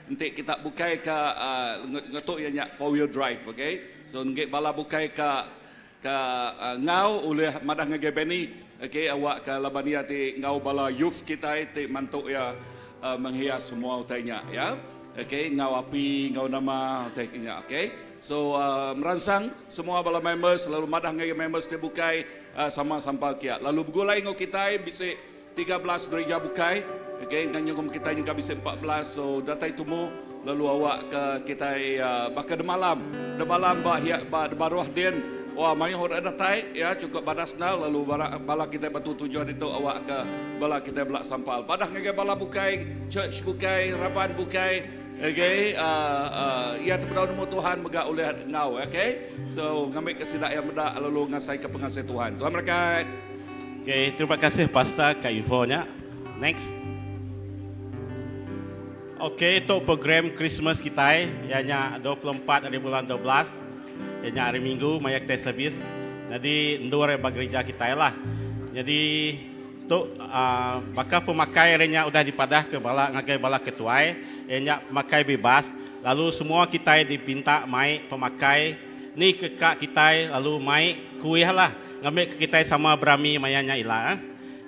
Enti kita bukai ka ngetu iya nya four wheel drive ok. So enggi bala bukai ka ka enggau ulih madah ngagai Benny ok awak ka laban iya ti enggau bala youth kitai ti mantu iya menghias semua utai nya ya ok enggau api enggau nama utai ke nya ok. So meransang semua bala members lalu madah ngagai members ti bukai sama sampal kia lalu begulai enggau kitai bisi 13 gerija bukai ok engka nyengkaum kitai nyengka bisi 14 so datai tumu lalu awak ke kitai baka demalam demalam ba hiya ba baruh din wah mayuh orang datai ya chukup badas endar lalu bara bala kitai batu tujuh ditu awak ke bala kitai bela sampal padah ngagai bala bukai church bukai raban bukai ok uhh iya ti bedau nemu Tuhan mega ulih enggau ok so ngambika sida iya meda lalu ngasaika pengasih Tuhan. Tuhan merekat. Okay, terima kasih pastor ka info nya. Next. Okay, tu program Christmas kitai iya nya 24 hari bulan 12 iya nya hari Minggu maya kitai servis. Nyadi endur ba gereja kitai lah. Nyadi tu uhh baka pemakai hari nya udah dipadah ke bala ngagai bala ketuai iya nya pemakai bebas lalu semua kitai dipinta mai pemakai Ni ke ka kitai lalu mai kuih lah ngambi ke kitai sama berami maya nya ila.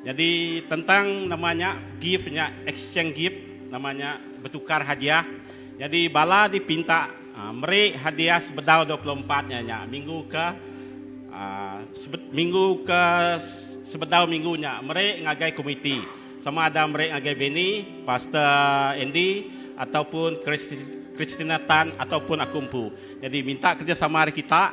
Nyadi tentang nama nya gift nya exchange gift nama nya betukar hadiah. Nyadi bala dipinta meri hadiah sebedau 24 nya nya minggu ke minggu ke sebedau minggu nya meri ngagai komiti. Sama ada meri ngagai Benny, Pastor Andy ataupun Christina Tan ataupun aku empu. Nyadi minta kerjasama ari kita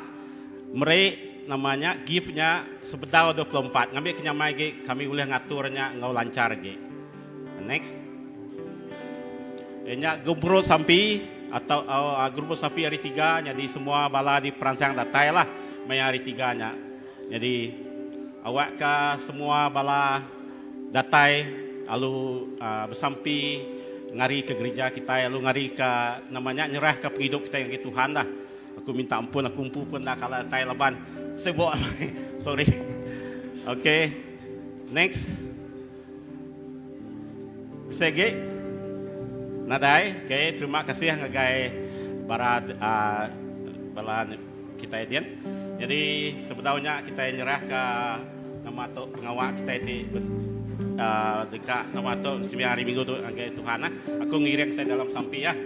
meri nama nya gift nya sebedau 24 ngambi ke nyamai agi kami ulih ngatur nya enggau lanchar agi. Next. Iya nya gempuru sampi atau gempuru sampi hari tiga nyadi semua bala di peransang datai lah maya hari tiga nya. Nyadi awak ka semua bala datai lalu besampi ngari ke gerija kitai lalu ngari ka nama nya nyerah ka pengidup kitai ngagai Tuhan lah. Aku minta ampun aku empu pun enda kala datai laban sibuk sorry. Okay next. Bisi agi? Nadai? Okay terima kasih ngagai bara uhh bala kitai din. Nyadi sebedau nya kitai nyerah ka nama tu pengawa kitai ti deka nama tu sembiang hari minggu tu ngagai Tuhan ah. Aku ngiring kitai dalam sampi ah.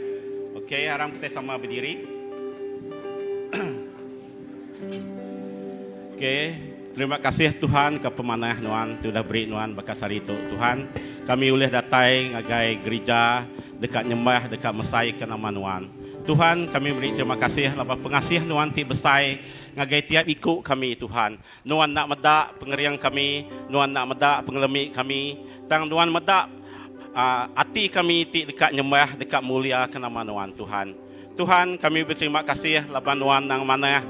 Okey aram kitai sama bediri. Okey terima kasih Tuhan ka pemanah nuan ti udah beri nuan baka sehari tu Tuhan. Kami ulih datai ngagai gerija deka nyembah deka mesaika nama nuan. Tuhan, kami meri terima kasih laban pengasih Nuan ti besai ngagai tiap iku kami, Tuhan. Nuan enda meda pengering kami, Nuan enda meda pengelemi kami, tang Nuan meda ati kami ti deka nyembah, deka muliaka nama Nuan, Tuhan. Tuhan, kami beterima kasih laban Nuan nang manah.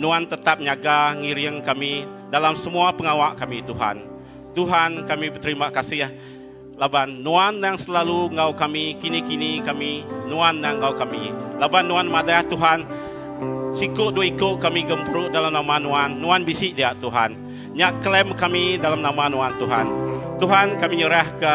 Nuan tetap nyaga, ngiring kami dalam semua pengawa kami, Tuhan. Tuhan, kami beterima kasih. Laban Nuan nang selalu enggau kami kini-kini kami Nuan nang enggau kami. Laban Nuan madah Tuhan siku dua iku kami gempuru dalam nama Nuan, Nuan bisi dia Tuhan. Nya klaim kami dalam nama Nuan Tuhan. Tuhan kami nyerah ke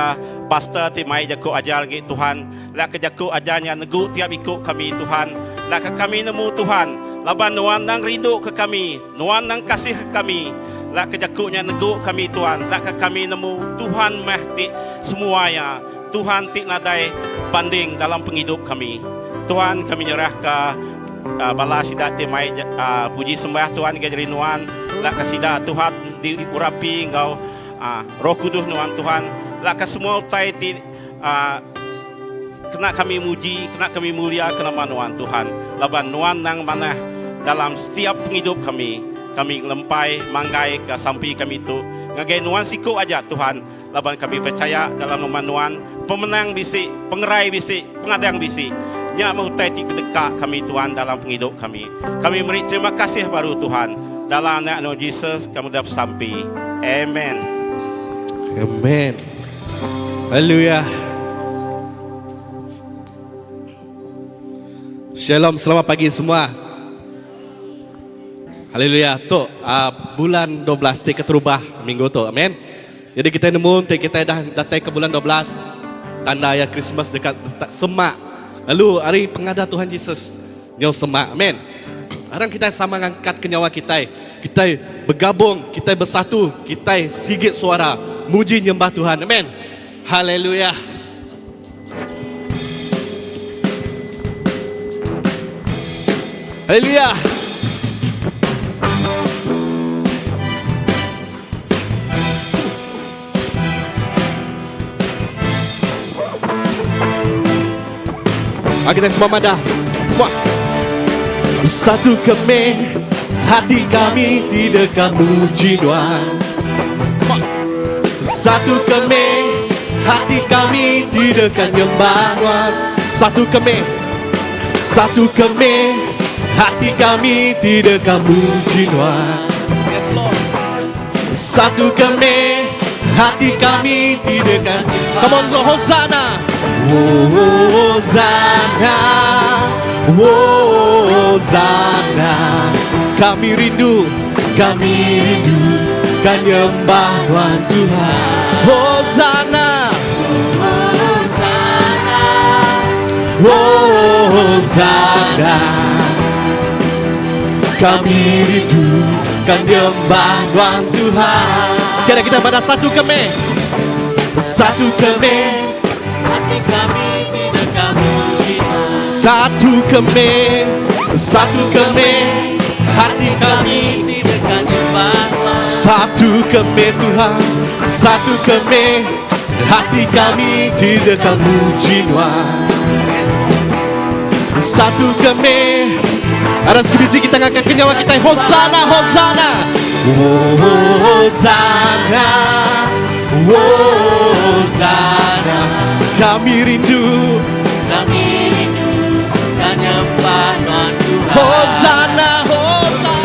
pastor ti mai jaku ajar agi Tuhan. Lak ke jaku ajar nya negu tiap iku kami Tuhan. Lak ke kami nemu Tuhan laban Nuan nang rindu ke kami. Nuan nang kasih ke kami. Lak ke jaku nya negu kami Tuan. Lak ke kami nemu Tuhan meh ti semua iya. Tuhan ti nadai banding dalam pengidup kami. Tuhan kami nyerah ke bala sida ti mai puji sembah Tuhan ngagai diri Nuan. Lak ke sida Tuhan diurapi enggau Roh Kudus Nuan Tuhan. Lak ke semua utai ti Kena kami muji, kena kami mulia ke nama Nuan, Tuhan, laban Nuan nang manah dalam setiap pengidup kami. Kami ngelempai manggai ke sampi kami tu ngagai Nuan siku aja, Tuhan, laban kami pechaya dalam nama Nuan pemenang bisi, pengerai bisi, pengadang bisi. Nya meh utai ti kedeka kami, Tuhan, dalam pengidup kami. Kami meri terima kasih baru, Tuhan, dalam anak Nuan Jesus kami udah besampi. Amen. Amen. Haleluya. Shalom, selamat pagi semua. Haleluya. Tu uh, bulan 12 ti keterubah minggu tu. Amen. Jadi kita nemu ti kita dah datai ke bulan 12 tanda ya Christmas dekat semak. Lalu hari pengada Tuhan Jesus nyau semak. Amen. Aram kitai sama ngangkat ke nyawa kitai. Kitai begabung, kitai besatu, kitai sigi suara muji nyembah Tuhan. Amen. Haleluya. Haleluya. Mari kita semua madah. Semua. Satu kemih hati kami tidak muji Tuhan. Satu kemih hati kami tidak nyembah Tuhan. Satu kemih Satu kemih hati kami tidak muji Tuhan. Yes Lord. Satu kemih hati kami tidak Come on, so Hosanna. Hosanna. Hosanna. Kami rindu, kami rindu kan nyembah Tuhan Tuhan. Hosanna. Hosanna. Kami rindu kan nyembah Tuhan Tuhan. Sekarang kita pada satu kemih. Satu kemih. Hati kami tidak muji Satu kemih. Satu kemih. Hati kami tidak nyembah Satu kemih Tuhan. Satu kemih. Hati kami tidak muji Tuhan. Satu kemih. Ada sebisi kita ngangkat ke nyawa kita. Hosanna, Hosanna. Hosanna. Hosanna. Kami rindu. Kami rindu kan nyembah Tuhan Tuhan. Hosanna, Hosanna.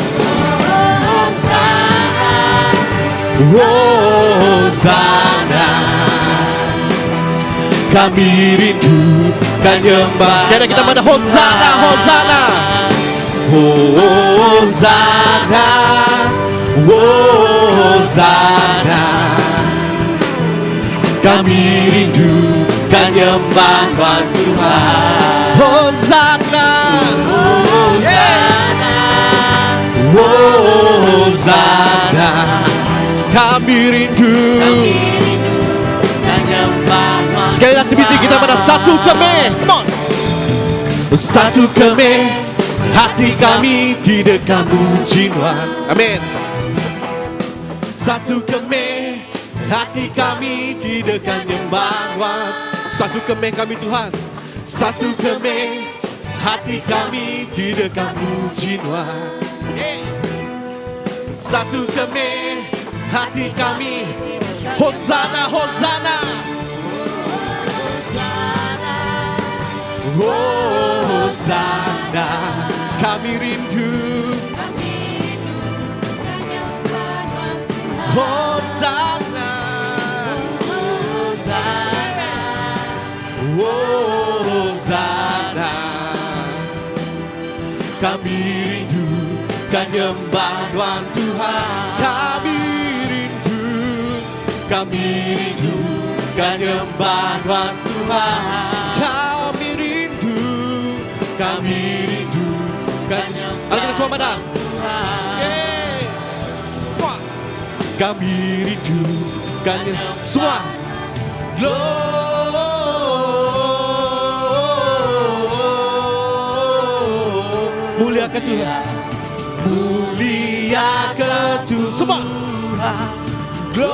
Hosanna. Kami rindu kan nyembah. Sekarang kita pada Hosanna, Hosanna. Hosanna. Hosanna. Kami rindu kan nyembah Tuhan Tuhan. Hosanna. Hosanna. Hosanna. Kami rindu. Kami rindu kan nyembah Tuhan Sekali lagi sebisi kita pada satu kemih. Come on. Satu kemih hati kami tidak muji Tuhan. Amin. Satu kemih hati kami tidak nyembah Tuhan. Satu kemih kami Tuhan. Satu kemih hati kami tidak muji Tuhan. Yeah. Satu kemih hati kami. Hosanna, Hosanna. Hosanna. Kami rindu. Hosanna. Hosanna. Kami rindu kan nyembah Tuhan Tuhan. Kami rindu, kami rindu kan nyembah Tuhan Tuhan. Kami rindu, kami rindu kan nyembah. Mari kita semua pada. Yeah. Semua. Kami rindu kan semua. Glory. Mulia ke Tuhan. Mulia ke Tuhan. Semua. Glory.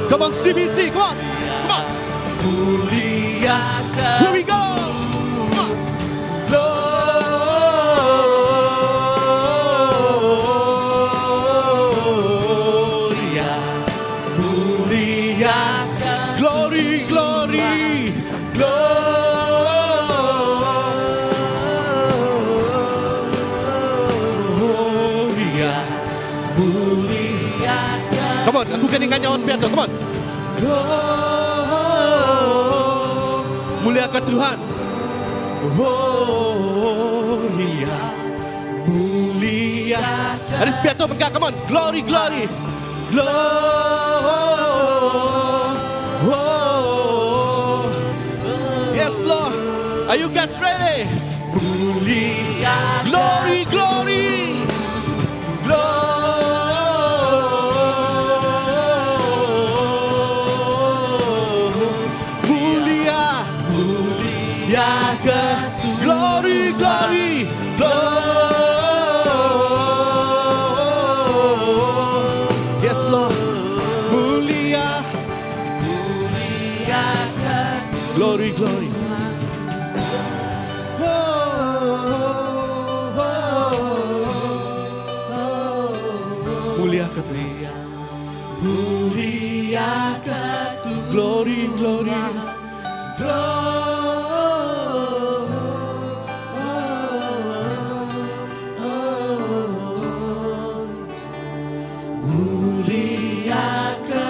Come on CBC, come on. Come on. Mulia ke Here we go. Come on. Gloria, mulia, glory, glory, gloria, mulia. Come on, aku dengan nyawa sebiatu. Come on. Muliakan Tuhan. Gloria, mulia. Ada sebiatu menggak, come on. Glory, glory. Glory. Are you guys ready? Mulia Glory, glory Glory Mulia Mulia ke Glory, glory Glory Yes, Lord Mulia Glory, glory. Oh, oh, oh. Mulia ke Tuhan. Mulia ke Tuhan. Glory, glory. Mulia ke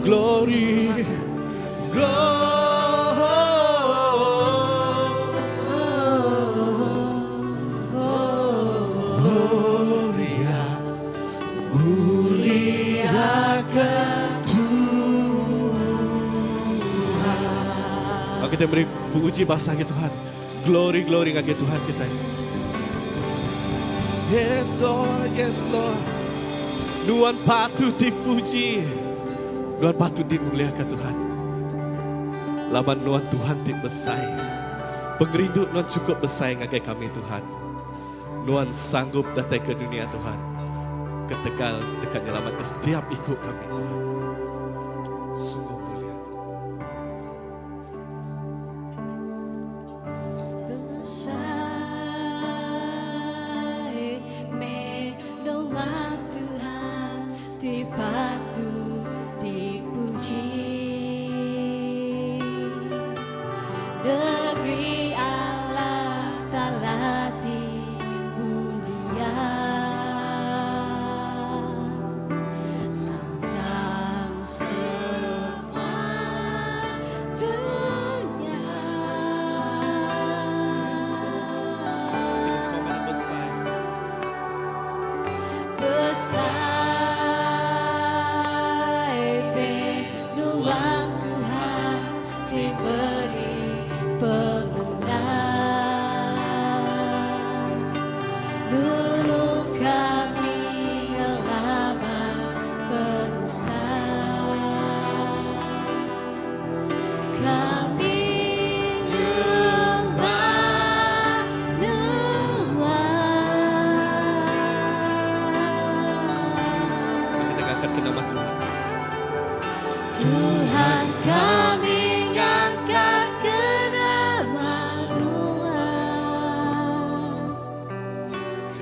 Glory. Gloria, mulia ke Tuhan. Kita beri puji bahasa ke Tuhan. Glory, glory ke Tuhan kita. Yes, Lord, yes, Lord. Nuan patut dipuji. Nuan patut dimuliakan Tuhan. Laban Nuan Tuhan ti besai. Pengerindu Nuan cukup besai ngagai kami Tuhan. Nuan sanggup datai ke dunia Tuhan. Ketegal dekat nyelamat ke setiap ikut kami Tuhan. Sungguh mulia Tuhan. Besai meh Nuan Tuhan ti patut dipuji Negeri Allah Ta'ala ti mulia Lantang semua dunia Kita semua pada besai. Besai meh Nuan Tuhan diberi pemenang Nulung kami ngelaban penusah Kami nyembah Nuan Kita angkat ke nama Tuhan. Tuhan kami ngangkat ke nama Tuhan.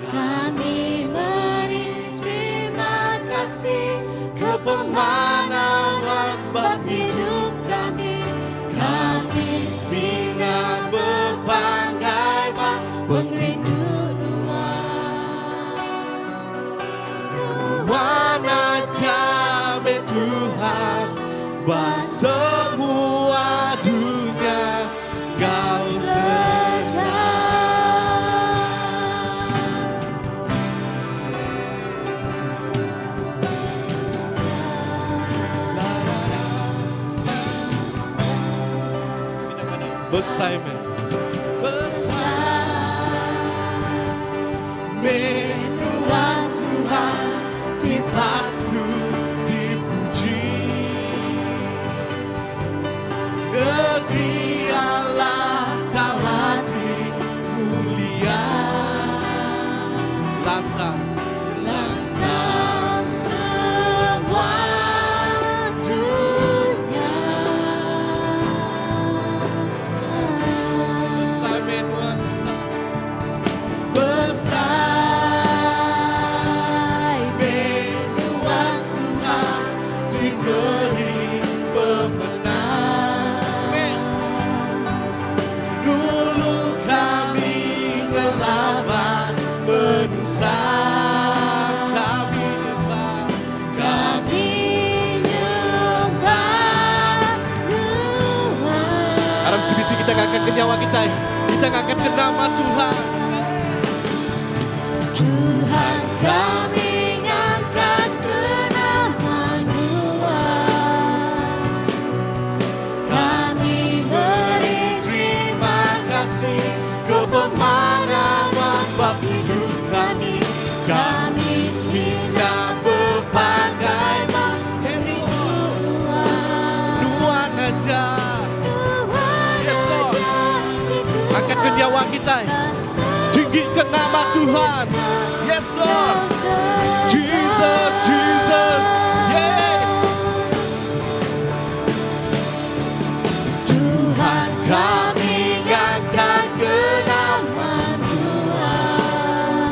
Kami beri terima kasih ke pemanah bagi hidup kami. Kami semina bepanggai ba pengerindu Tuhan. Nuan aja meh Tuhan Ba semua dunia Kau Segala. Besai meh Besai meh Nuan Tuhan Ti patut dipuji Negeri Allah Ta'ala ti mulia Lantang Lantang semua dunia. Besai meh Nuan Tuhan Besai meh Nuan Tuhan Diberi pemenang Amin. Nulung kami ngelaban penusah Kami nyembah Kami nyembah Tuhan. Aram CBC kita angkat ke nyawa kita Kita angkat ke nama Tuhan Tuhan kami ngangkat ke nama Tuhan. Kami beri terima nyawa kitai. Tinggikan nama Tuhan. Yes Lord. Jesus, Jesus. Yes. Tuhan kami ngangkat ke nama Tuhan.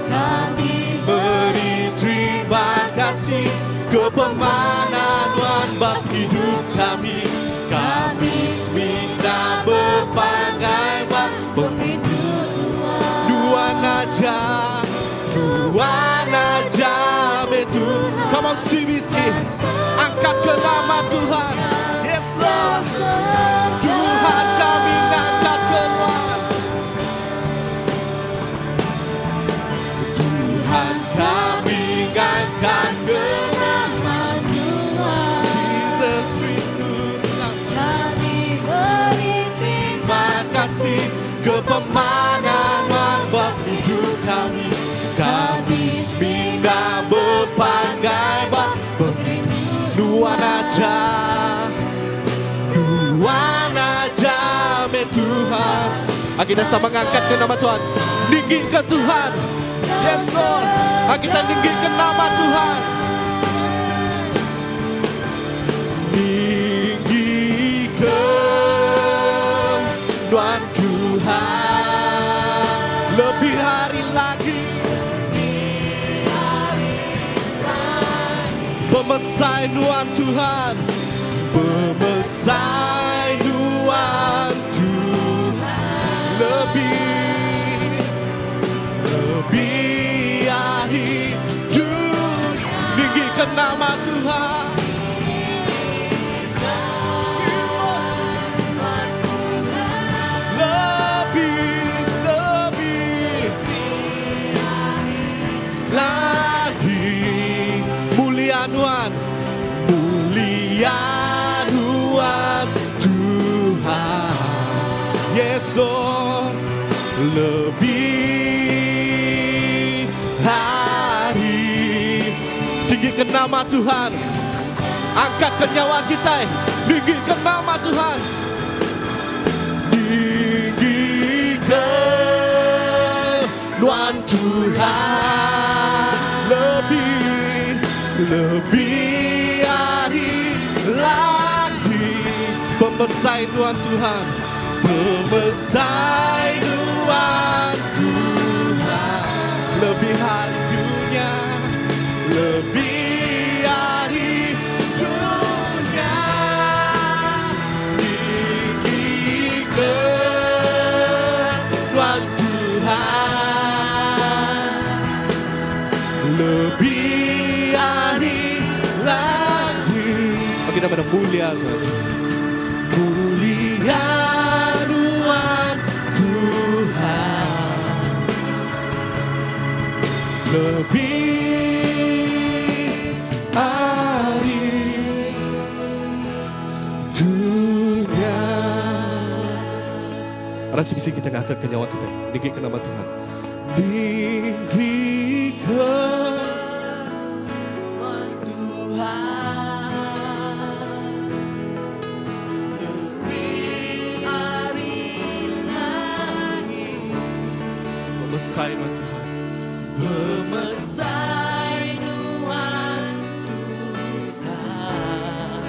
Kami Beri terima kasih ke pemanah Tuhan bab hidup kami. Kami semina bepanggai ba rindu Tuhan. Nuan aja, Nuan aja itu. Come on CBC, angkat ke nama Tuhan. Yes Lord, Tuhan kami ngangkat ke Tuhan. Tuhan kami ngangkat ke Nama Tuhan. Jesus Kristus. Kami beri terima Terima kasih ke pemanah bab hidup kami. Kami semina bepanggai ba Nuan aja, Nuan aja me Tuhan. Ah, kita sama ngangkat ke nama Tuhan. Tinggikan Tuhan. Yes Lord. Ah, kita tinggikan nama Tuhan. Tinggikan Tuhan Tuhan lebih hari lagi. Pemesai Nuan Tuhan, pemesai Nuan Tuhan lebih lebih hari dunia. Tinggikan nama Tuhan. Lebih, lebih lagi mulia Nuan, mulia Nuan Tuhan. Yesus lebih hari. Tinggikan nama Tuhan, angkat ke nyawa kita, tinggikan nama Tuhan. Tinggikan Nuan Tuhan lebih, lebih hari lagi. Pemesai Nuan Tuhan, pemesai Nuan Tuhan lebih hari dunia, lebih hari dunia. Tinggikan Nuan Tuhan lebih hari lagi. Bagi nama mulia Tuhan. Mulia Nuan Tuhan lebih hari dunia. Rasa bisi kita ngangkat ke nyawa kita. Tinggikan nama Tuhan. Tinggikan Tuhan lebih hari lagi. Pemesai Nuan Tuhan. Pemesai Nuan Tuhan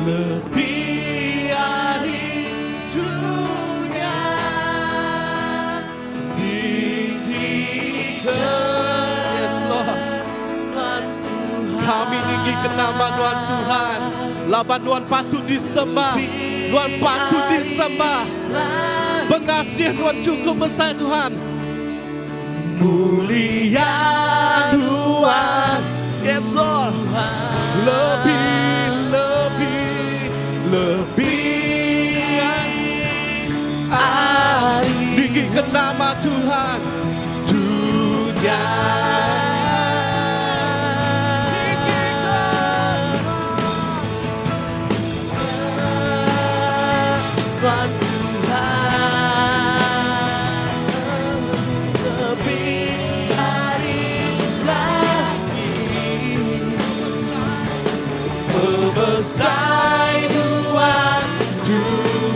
Lebih hari dunia. Tinggikan. Yes Lord. Tuhan Kami tinggikan nama Nuan Tuhan. Laban Nuan patut disembah. Nuan patut disembah. Pengasih Nuan cukup besar Tuhan. Mulia Tuhan. Yes Lord. Lebih, lebih, lebih hari. Tinggikan nama Tuhan. Dunia. Tinggikan. Tuhan lebih hari lagi. Pemesai Tuhan Tuhan.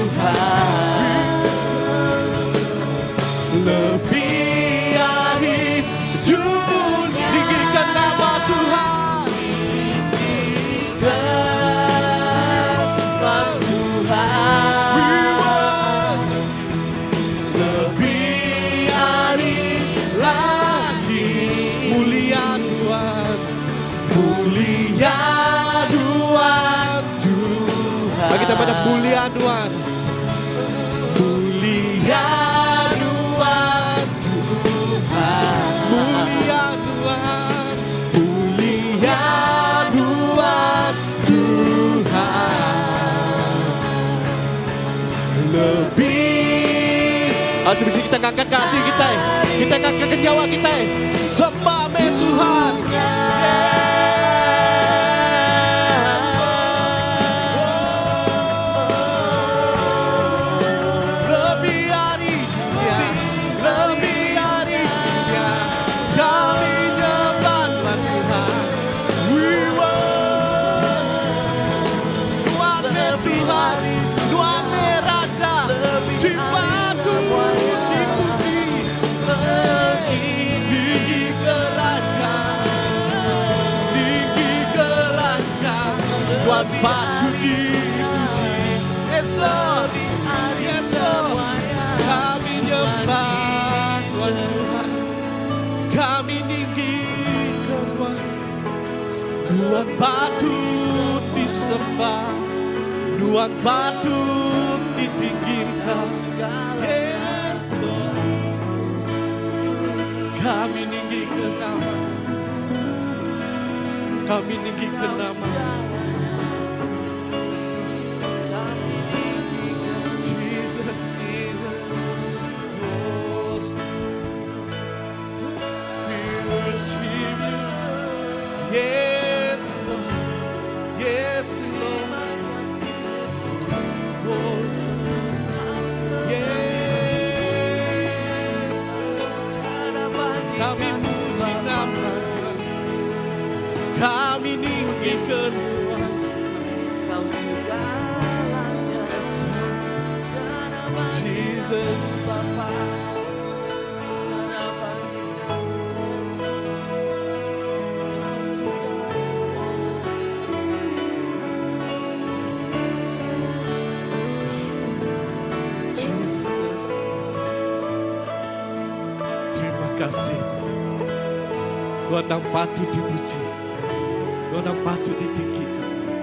Mulia nuan. Mulia nuan Tuhan. Mulia nuan. Mulia nuan Tuhan. Lebih. Ah, sebisi kita ngangkat ke hati kita. Kita ngangkat ke nyawa kita. Sembah me Tuhan. Lebih ari dunia, lebih ari dunia, kami nyembah Tuhan Tuhan. We worship Tuhan Tuhan, Tuhan Raja, dipatut dipuji, tinggi kerajaan, tinggi kerajaan, Tuhan patut dipuji. Yes Lord, yes Lord, kami nyembah Tuhan Tuhan, kami tinggi Tuhan, Tuhan patut disembah, Tuhan patut ditinggikan. Yes Lord, kami tinggikan nama, kami tinggikan nama. Jesus, Jesus, oh, we worship you. Yes, Lord. Yes, Lord. Oh, yes. Kami puji nama Kami tinggikan Tuhan. Kau segalanya. Yes, Jesus. Bapa, tiada bandingan Yesus. Kau segalanya. Jesus. Terima kasih Tuhan. Tuhan yang patut dipuji. Tuhan yang patut ditinggikan. Tuhan.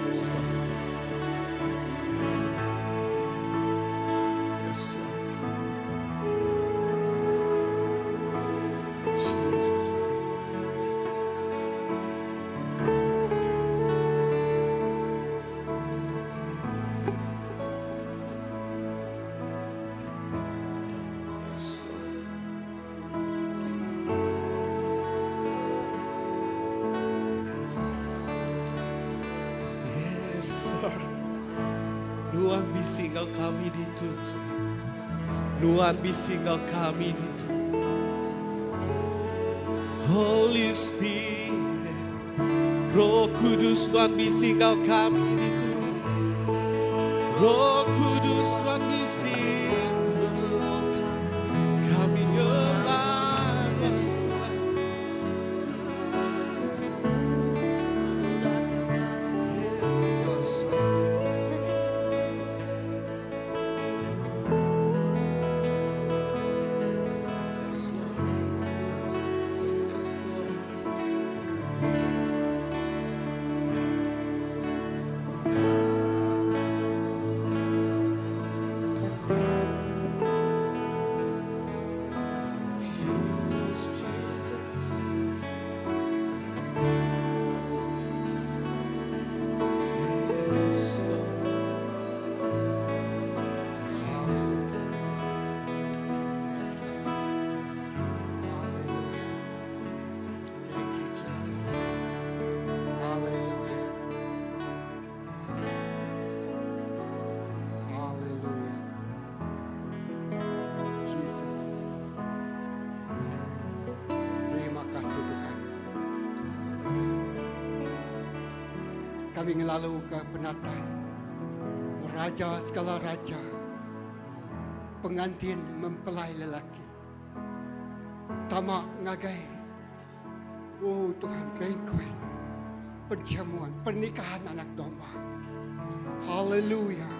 Yes, Lord. Yes, Lord. Jesus. Yes, Lord. Yes, Lord. Nuan bisi enggau kami ditu Tuhan. Nuan bisi enggau kami ditu. Holy Spirit, Roh Kudus Nuan bisi enggau kami ditu. Roh Kudus Nuan bisi enggau kami nyembah Tuhan. Yes. Yes, Lord. Yes, Lord. Jesus, Jesus. Yes, Lord. Yes, Lord. Hallelujah. Thank you, Jesus. Hallelujah. Hallelujah. Jesus. Terima kasih Tuhan. Kami ngelalu ke penatai Raja segala raja Pengantin mempelai lelaki Tama ngagai Oh Tuhan banquet Perjamuan pernikahan anak domba Haleluya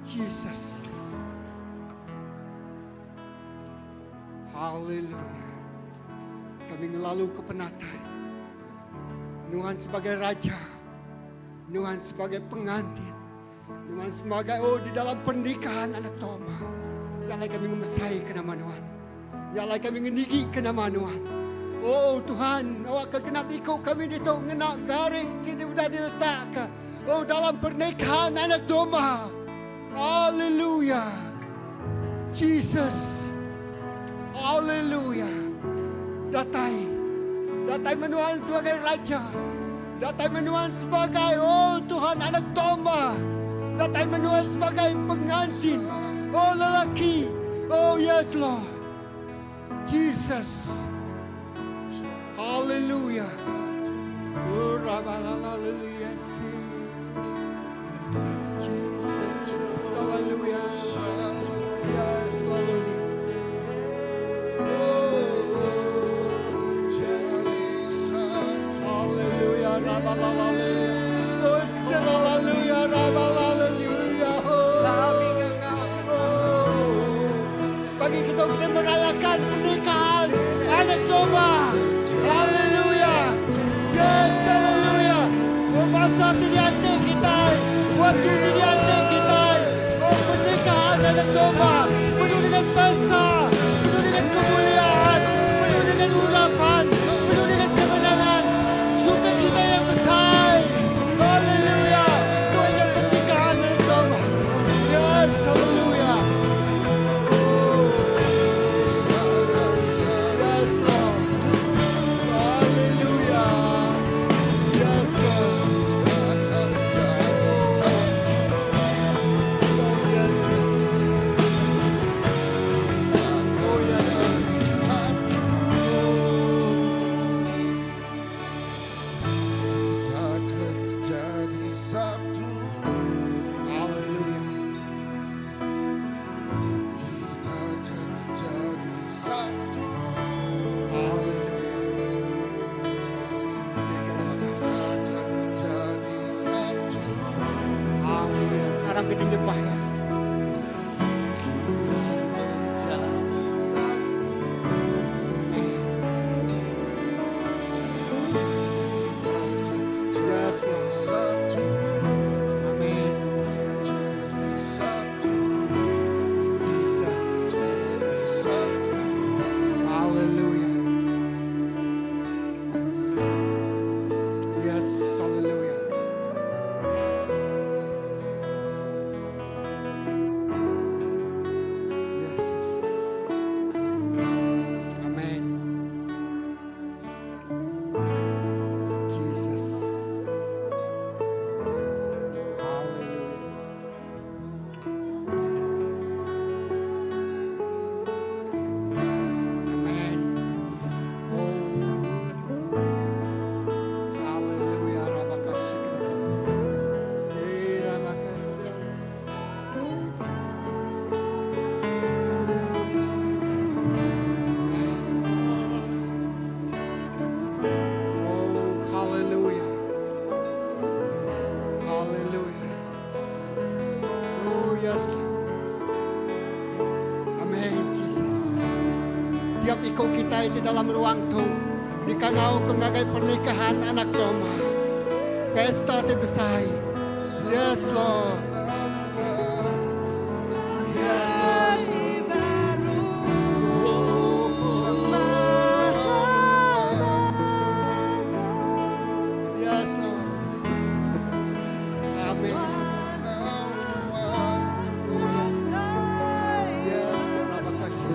Jesus Haleluya Kami ngelalu ke penatai Nuan sebagai raja. Nuan sebagai pengantin. Nuan sebagai oh di dalam pernikahan anak Toma. Nya alai kami ngemesai ke nama Nuan. Nya alai kami ngenigi ke nama Nuan. Oh Tuhan, awakka genap iku kami ditu ngena gari ti udah diletakka oh dalam pernikahan anak domba. Haleluya. Jesus. Haleluya. Datai. Datai menuan sebagai raja. Datai menuan sebagai oh Tuhan anak domba. Datai menuan sebagai pengantin. Oh lelaki. Oh yes Lord. Jesus. Hallelujah. Oh rabalalaluya. Jesus. Hallelujah. Yes, Lord. Oh, Hallelujah. Rabalalaluya. Oh, hallelujah. Rabalalaluya. Oh. Bagi kita kita merayakan pernikahan anak domba. Haleluya. Yes, haleluya. Oh, masa tidak kita, waktu tidak kita. Oh, pernikahan anak domba penuh dengan pesta, penuh dengan kemuliaan, penuh dengan urapan, penuh dengan kemenangan. Sukacita yang besar. Haleluya. Tuhan pernikahan anak domba. Yes, haleluya. Yes, Lord. Hallelujah. Yes, Lord. Oh, yes, Lord. Oh, yes, Lord. Takkan jadi satu. Hallelujah. Kita akan jadi satu. Hallelujah. Kita akan jadi satu. Hallelujah. Sekarang kita nyembah ya. Kita menjadi satu. Kita akan Yes, jadi Lord. satu. Amin. Jadi satu. Jesus. Jadi satu. Hallelujah. Yes, hallelujah. Yes. Amen. Jesus. Hallelujah. Amen. Oh. Hallelujah. Rabakashika. Eh, Rabakasya. Oh, hallelujah. Hallelujah. Oh, yes. Amen, Jesus. Tiap ikut kita di dalam ruang tu, dikangau ke ngagai pernikahan anak domba. Pesta ti besar. Yes, Lord. Yes, Lord. Yes, Lord. Amen. Oh, yes. Yes, Lord. Rabakashu.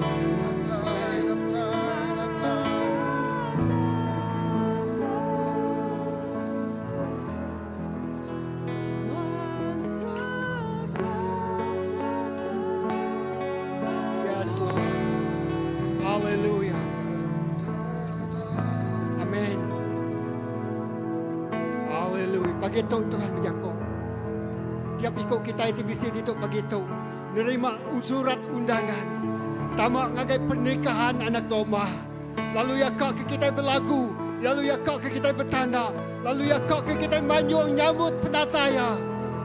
Yes, Lord. Hallelujah. Amen. Hallelujah. Pagi tu Tuhan menjaga. Tiap ikut kita itu bisi itu pagi tu. Nerima surat undangan. Tama ngagai pernikahan anak domba. Lalu ya kak ke kita berlagu. Lalu ya kak ke kita bertanda. Lalu ya kak ke kita manyung nyambut penataya.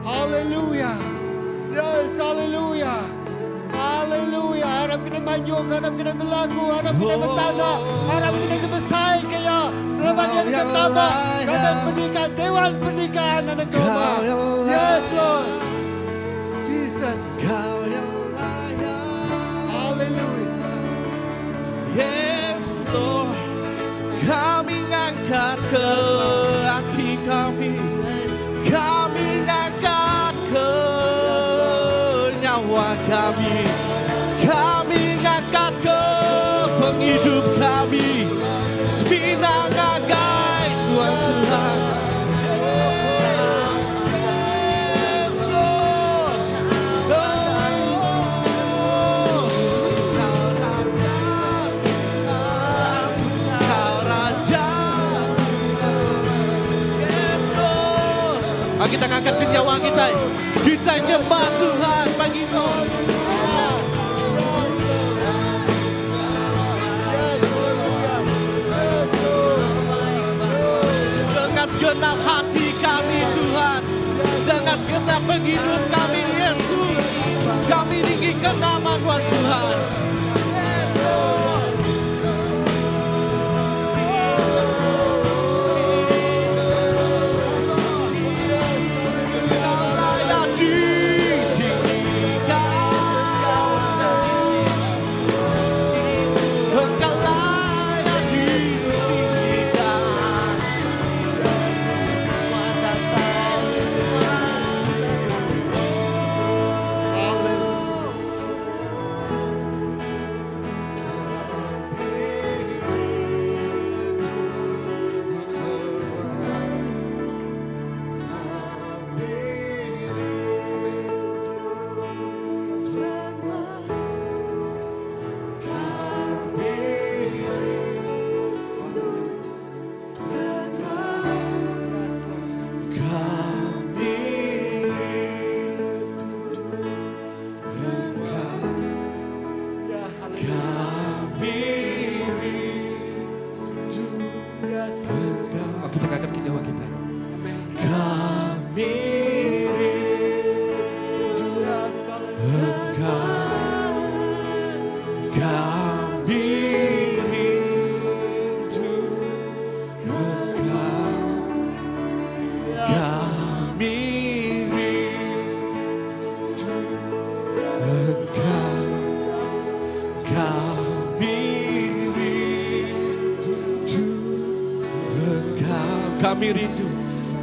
Hallelujah. Yes, hallelujah. Hallelujah. Harap kita manjung, harap kita berlagu, harap kita bertanda, harap kita besar kaya. Lepas dia dekat tambah. Ngagai pernikahan Dewan Pernikahan Anak Domba. Yes Lord. Jesus. Kau yang layak. Hallelujah. Yes Lord. Kami ngangkat ke hati kami. Kami ngangkat ke nyawa kami. Kami ngangkat ke penghidup kami. Semina ngagai Tuhan Tuhan. Yes Lord. Oh, Kau Raja, Kau Raja. Yes Lord. Ah, kita ngangkat ke nyawa kita. Kita nyembah Tuhan pagi itu. Yes, hallelujah. Yes, Lord. Dengan segenap hati kami Tuhan. Dengan segenap penghidup kami Yesus. Kami tinggikan nama Tuhan Tuhan. Yes, Lord. Jesus, Jesus. Kau layak ditinggikan. Engkau layak ditinggikan. Hallelujah. Yes, Lord. Kami rindu Engkau. Yeah, hallelujah. Kami rindu Yes, Engkau. Oh, kita angkat ke nyawa kita. Amen. Kami rindu Yes, hallelujah. Engkau. Kami rindu Engkau. Kami rindu Engkau. Kami rindu Engkau. Kami rindu.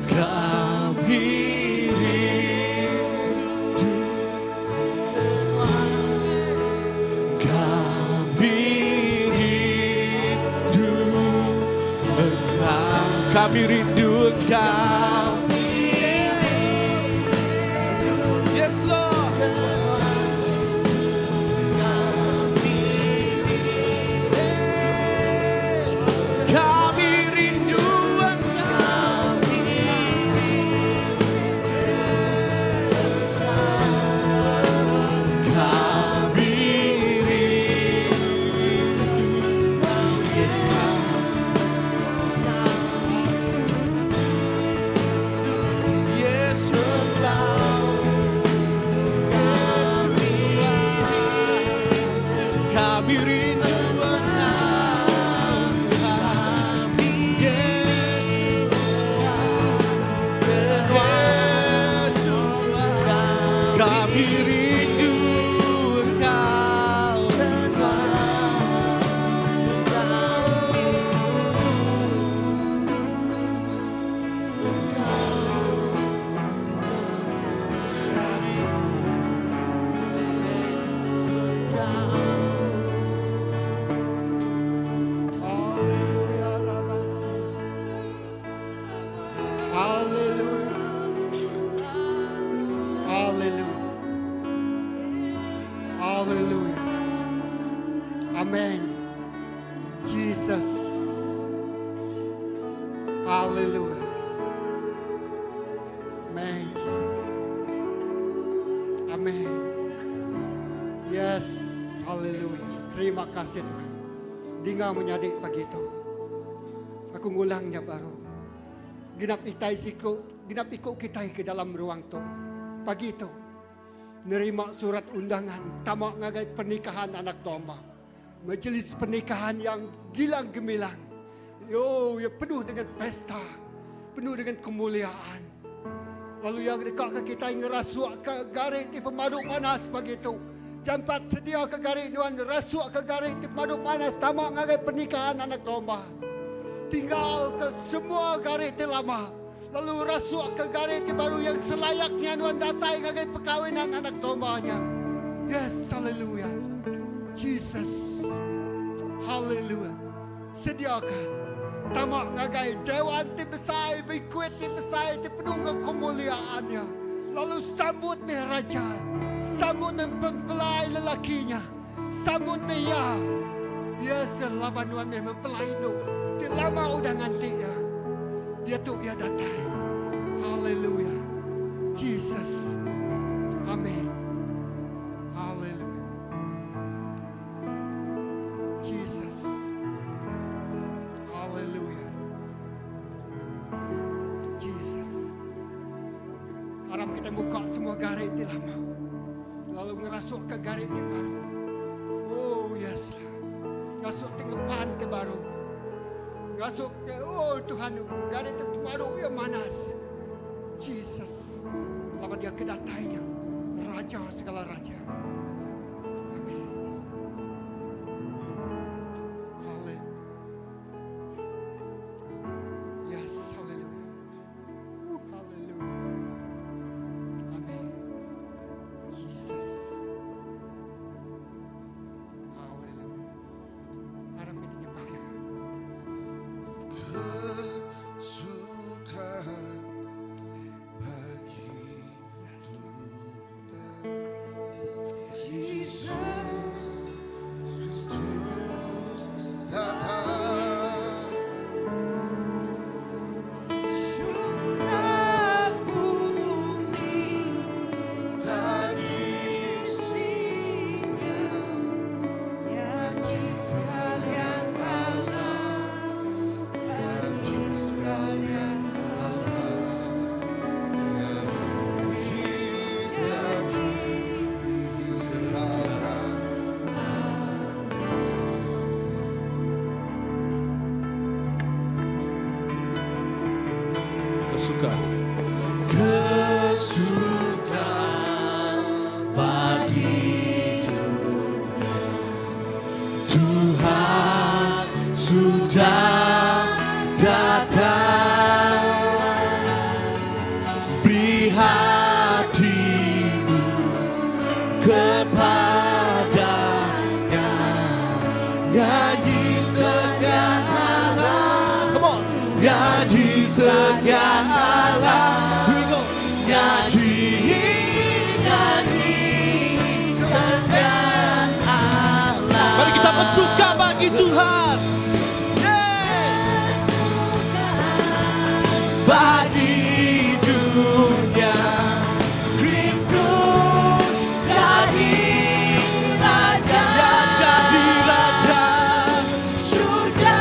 Kami rindu Kami rindu Engkau. Kami rindu Engkau. Yes Lord. Kami rindu Engkau. Kami rindu Yesus Kami rindu Engkau Tuhan Yesus Yesus Kami rindu Engkau Tuhan Hallelujah, Rabasi. Hallelujah. Hallelujah. Hallelujah. Amen. Jesus. Hallelujah. Amen. Jesus. Amen. Yes. Hallelujah. Terima kasih Tuhan. Dinga menyadi pagi itu. Aku ngulangnya baru. Genap itai siku, genap ikut kita ke dalam ruang tu. Pagi itu. Nerima surat undangan tamak ngagai pernikahan anak domba. Majlis pernikahan yang gilang gemilang. Yo, ya penuh dengan pesta. Penuh dengan kemuliaan. Lalu iya dekaka kitai ngerasukka gari ti pemadu panas pagi tu. Jampat sediaka gari nuan rasukka gari ti pemadu panas tama ngagai pernikahan anak domba. Tinggalka semua gari ti lama lalu rasukka gari ti baru yang selayaknya nuan datai ngagai perkawinan anak domba nya. Yes, hallelujah. Jesus. Hallelujah. Sediaka tama ngagai dewan ti besai, banquet ti besai ti penuh enggau kemuliaan iya. Lalu sambut meh raja, sambut meh mempelai lelaki nya, sambut meh iya. Iya selaban nuan meh mempelai indu ti lama udah nganti iya. Diatu iya datai. Haleluya. Jesus. Amen. Haleluya. Jesus. Hallelujah. Jesus. Aram kita muka semua gari ti lama. Lalu ngerasuk ke gari ti baru. Oh yes. Ngasuk ti ngepan ti baru. Ngasuk ke oh Tuhan gari ti baru ya manas. Jesus. Lama dia kedatainya. Raja segala raja. Amin. Hallelujah. Yes, hallelujah. Ooh, hallelujah. Amen. Jesus. Hallelujah. Aram kita nyembah ya. Kesukaan bagi Yesus Kristus datang. Surga bumi Dan isinya, nyanyi sekalian alam, nyanyi sekalian alam, nyanyi sekarang. Kesukaan. Kesukaan bagi dunia. Tuhan sudah datang. Beri hatimu kepadanya. Nyanyi sekalian alam. Come on. Nyanyi sekalian alam. Here we go. Nyanyi, nyanyi sekalian alam. Mari kita bersuka bagi Tuhan. Yeah. Bagi dunia Kristus jadi Raja. Ya jadi Raja Surga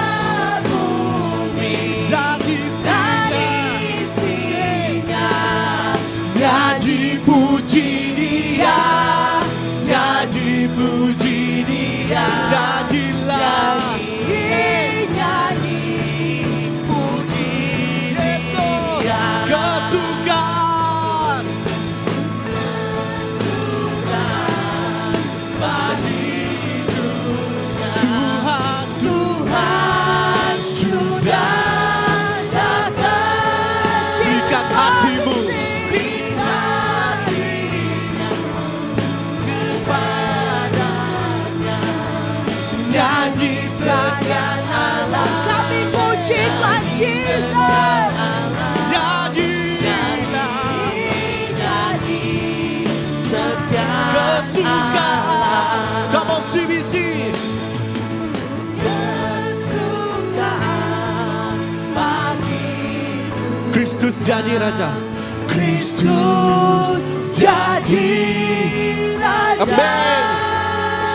bumi dan dan isinya. isinya. Nyanyi puji dia, nyanyi puji dia. Nyanyilah. Nyanyi, nyanyi puji Yes, Lord. dia. Kesukaan. Bagi dunia. Tuhan. Tuhan sudah datang. Berikan hatimu. Berikan hatimu kepadanya. Nyanyi sekalian alam. Kami puji Tuhan Jesus. Nyanyilah. Nyanyi sekalian Kesukaan. alam. Come on CBC. Kesukaan bagi Kristus jadi Raja. Kristus jadi Raja. Amen.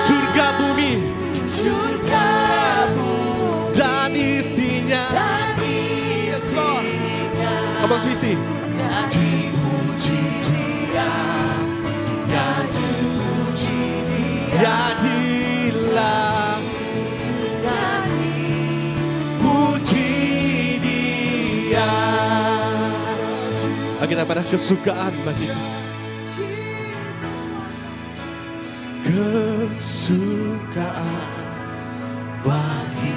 Surga bumi Surga bumi dan isinya. dan Yes, Lord. isinya. Come on CBC. Nyanyi puji dia, nyanyi puji dia, Jadilah nyanyi puji dia. Kita pada kesukaan bagi Kesukaan bagi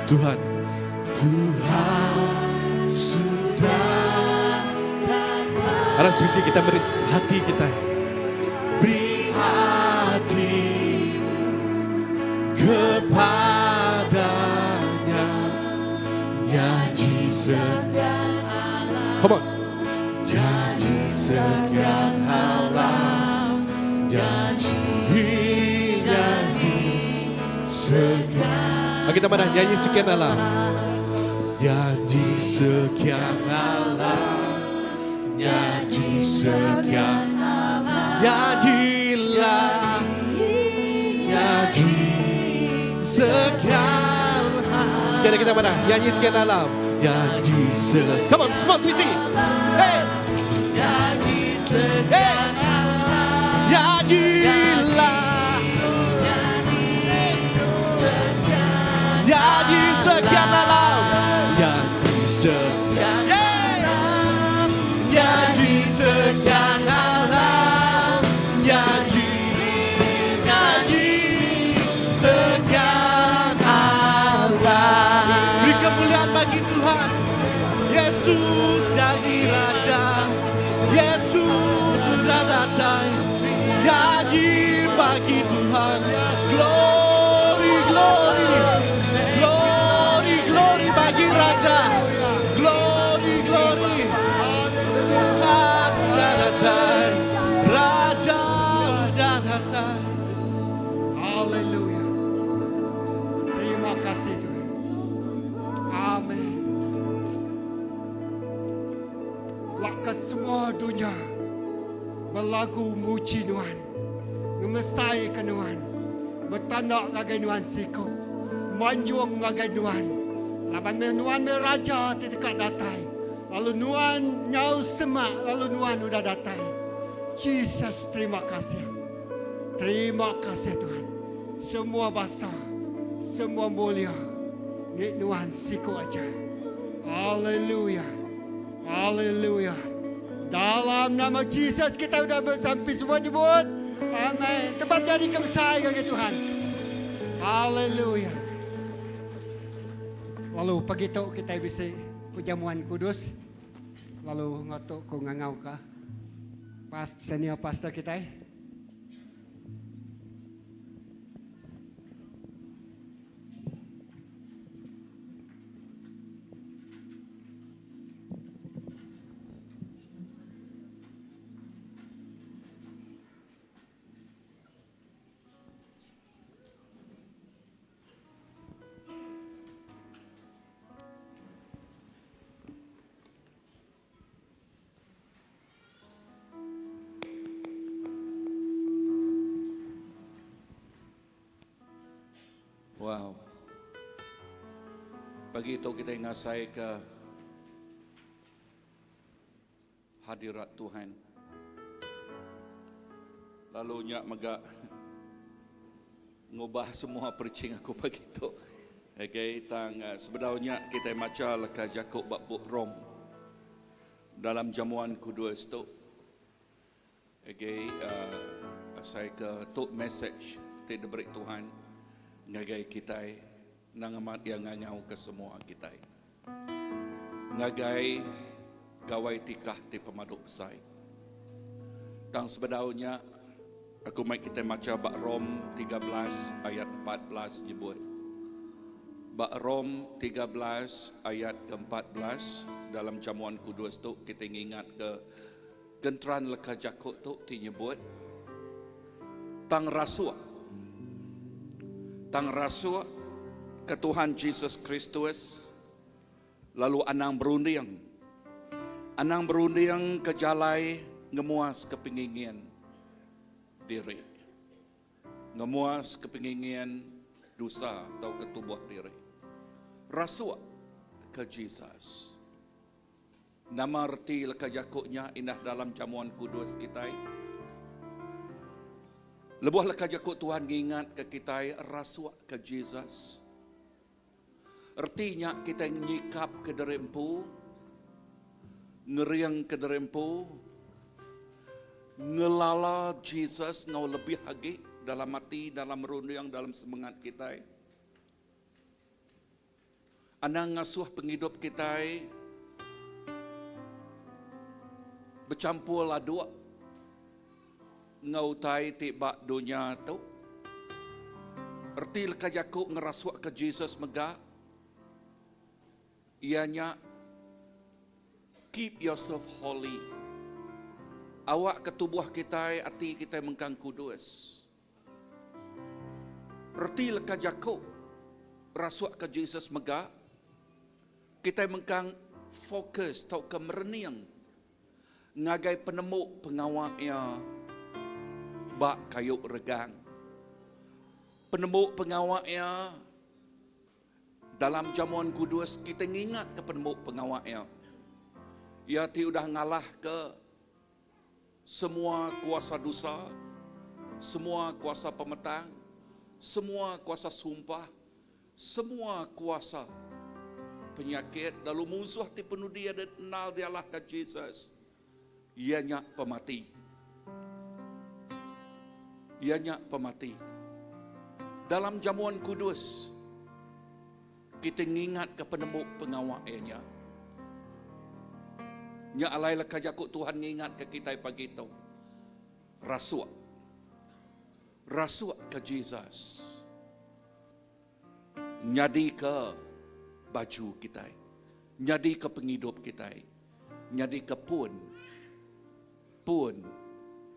Tuhan Tuhan sudah datang. Harap sebisi kita beri hati kita. Beri hatimu kepadanya. Nyanyi sekian Come on. Janji sekian alam Nyanyi, nyanyi sekian Mari kita madah nyanyi sekian alam Nyanyi sekian alam Nyanyi sekian Nyanyilah Nyanyi sekian Sekali kita madah nyanyi sekian alam Nyanyi sekian Come on, semua sini Hey Nyanyi sekian Nyanyilah Nyanyi sekian alam Nyanyi sekian Yeah. Nyanyi sekian alam Nyanyi Nyanyi sekian alam Beri kemuliaan bagi Tuhan Yesus jadi Raja Yesus sudah datang Nyanyi bagi Tuhan Glory, glory Glory, glory bagi Raja Glory, glory Tuhan sudah datang Raja sudah datang Haleluya. Terima kasih Tuhan. Amin. Laka semua dunia belagu muji Nuan. Ngemesai ke Nuan. Betanda ngagai Nuan siko. Manjung ngagai Nuan. Laban meh Nuan meh raja ti deka datai. Lalu Nuan nyau semak lalu Nuan udah datai. Jesus terima kasih. Terima kasih Tuhan. Semua basa, semua mulia ngik Nuan siko aja. Haleluya. Haleluya. Dalam nama Jesus kita udah bersampi semua nyebut. Amen. Tempat jadi kemesai ngagai Tuhan. Haleluya. Lalu pagi tu kita bisi perjamuan kudus. Lalu ngatuk ku ngangau ka pas senior pastor kita. Wow. Pagi tu kita ngasai ke hadirat Tuhan. Lalu nya mega ngubah semua preaching aku pagi tu. Okay, tang uh, sebedaunya kita maca leka jaku bab bup Rom dalam jamuan kudus tu. Okay, uh, saya ke tu message ti diberi Tuhan ngagai kita nang amat yang nganyau ke semua kita. Ngagai gawai tikah ti pemadu besai. Tang sebedaunya aku mai kita maca bak Rom 13 ayat 14 nyebut. Bak Rom 13 ayat ke-14 dalam jamuan kudus tu kita ingat ke genteran leka jaku tu ti nyebut tang rasuak. Tang rasuak ke Tuhan Jesus Kristus lalu anang berunding. Anang berunding ke jalai ngemuas ke pengingin diri. Ngemuas ke pengingin dosa atau ke tubuh diri. Rasuak ke Jesus. Nama reti leka jakuknya indah dalam jamuan kudus kita. Lebuh leka jakuk Tuhan ngingat ke kita rasuak ke Jesus. Ertinya kita nyikap ke diri empu. Ngering ke diri empu, ngelala Jesus enggau lebih agi dalam ati, dalam runding, dalam semengat kitai. Anang ngasuh pengidup kitai bechampur laduk enggau utai ti ba dunya tu. Reti leka jaku ngerasukka Jesus mega iya nya keep yourself holy. Awakka tubuh kitai, ati kitai mengkang kudus. Reti leka jaku rasukka Jesus mega, kitai mengkang fokus tauka merening ngagai penemu pengawa iya ba kayu regang. Penemu pengawa iya dalam jamuan kudus kitai ngingatka penemu pengawa iya. Iya ti udah ngalahka Semua kuasa dosa, semua kuasa pemetang, semua kuasa sumpah, semua kuasa penyakit lalu munsuh ti penudi iya enal dialahka Jesus, iya nya pemati. Iya nya pemati. Dalam jamuan kudus, Kitai ngingatka penemu pengawa iya nya. Nya alai leka jaku Tuhan ngingatka kitai pagi tu. Rasuk. Rasuk ke Jesus. Nyadika baju kitai. Nyadika pengidup kitai. Nyadika pun pun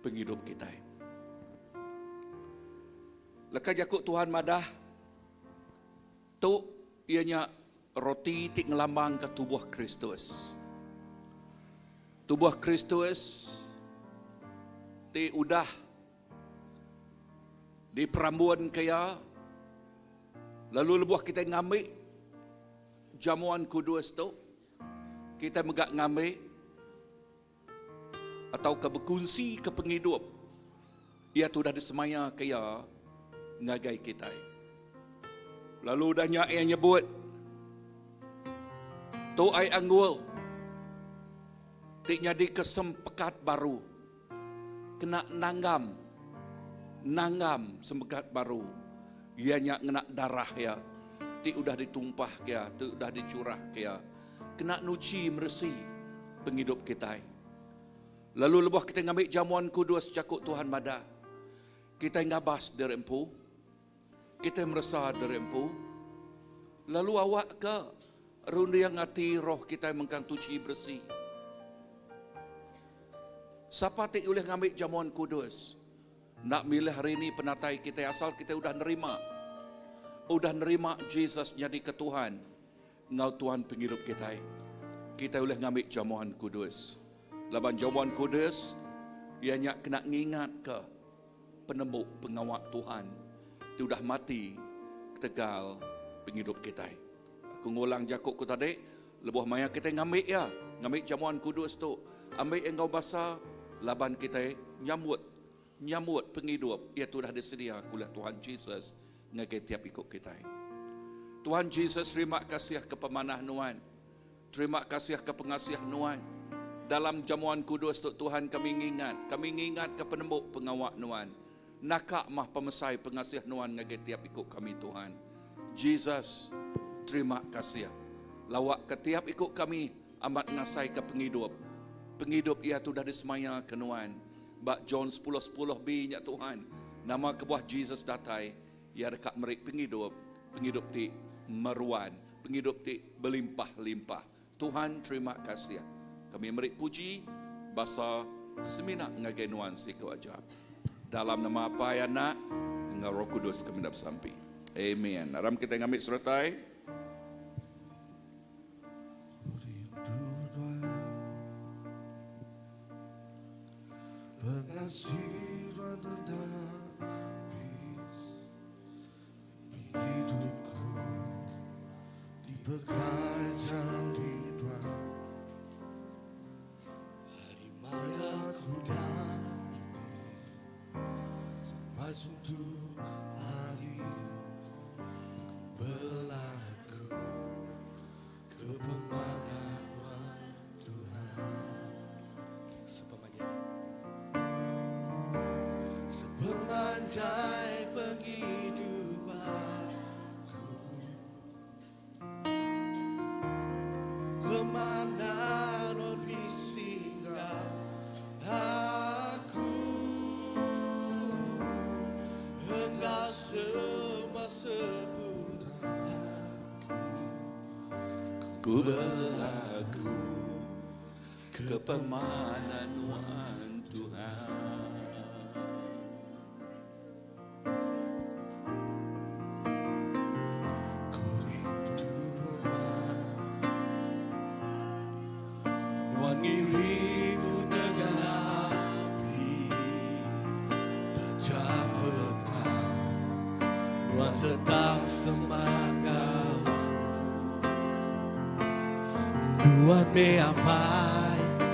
pengidup kitai. Leka jaku Tuhan madah Tu iya nya roti ti ngelambangka tubuh Kristus. Tubuh Kristus ti udah diperambunka iya lalu lebuh kitai ngambi jamuan kudus tu, kitai mega ngambi atauka bekunsika pengidup iya ti udah disemayaka iya ngagai kitai. Lalu udah nya iya nyebut, Tu ai anggul ti nyadika sempekat baru kena nanggam nanggam sempekat baru iya nya ngena darah iya ti udah ditumpahka iya, ti udah dicurahka iya. Kena nuchi meresi pengidup kitai. Lalu lebuh kitai ngambi jamuan kudus jaku Tuhan madah, kitai ngabas diri empu, kitai meresa diri empu, lalu awakka runding ati roh kitai mengkang tuchi beresi. Sapa ti ulih ngambi jamuan kudus? Enda milih hari ni penatai kitai asal kitai udah nerima udah nerima Jesus nyadika Tuhan Enggau Tuhan pengidup kitai, kitai ulih ngambi jamuan kudus. Laban jamuan kudus iya nya kena ngingatka penemu pengawa Tuhan ti udah mati ketegal pengidup kitai. Aku ngulang jaku ku tadi, lebuh maya kitai ngambi iya, ngambi jamuan kudus tu, ambi iya enggau basa laban kitai nyambut nyambut pengidup iya ti udah disedia ulih Tuhan Jesus ngagai tiap iku kitai. Tuhan Jesus terima kasih ke pemanah nuan. Terima kasih ke pengasih nuan. Dalam jamuan kudus tu Tuhan kami ngingat, kami ngingat ke penembu pengawa nuan. Naka mah pemesai pengasih nuan ngagai tiap iku kami Tuhan. Jesus terima kasih. Lawa ke tiap iku kami amat ngasai ke pengidup. Pengidup ia tu udah disemaya ke nuan. Ba John sepuluh sepuluh B nya Tuhan, nama kebuah Jesus datai, Iya deka meri pengidup, pengidup ti meruan, pengidup ti belimpah-limpah. Tuhan terima kasih. Kami meri puji, basa semina ngagai Nuan siku aja. Dalam nama Apai, Anak, enggau Roh Kudus kami enda besampi. Amen. Aram kitai ngambi seretai. Sepemanjai pengidup aku Pemanah nuan bisi enggau aku Enggau semua sebut aku Ku belagu ke pemanah nuan Tuhan. Ku rindu nuan Nuan ngiring ku nengah api Taja petang Nuan tetap semak enggau ku Nuan meh apai ku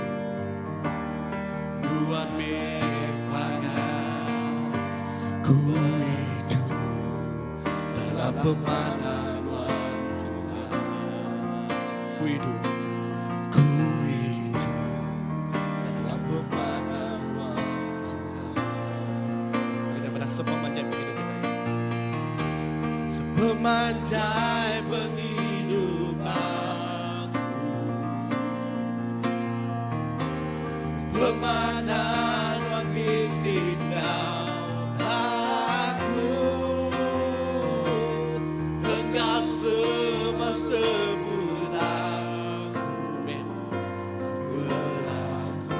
Nuan meh pangan ku Idup dalam pemanah Nuan Tuhan Ku idup Ku idup dalam pemanah Nuan Tuhan Kita pada sepemanjai penghidup kita ya. Sepemanjai penghidup aku Pemanah Nuan bisi enggau aku Enggau semua sebut aku Amen. Ku belagu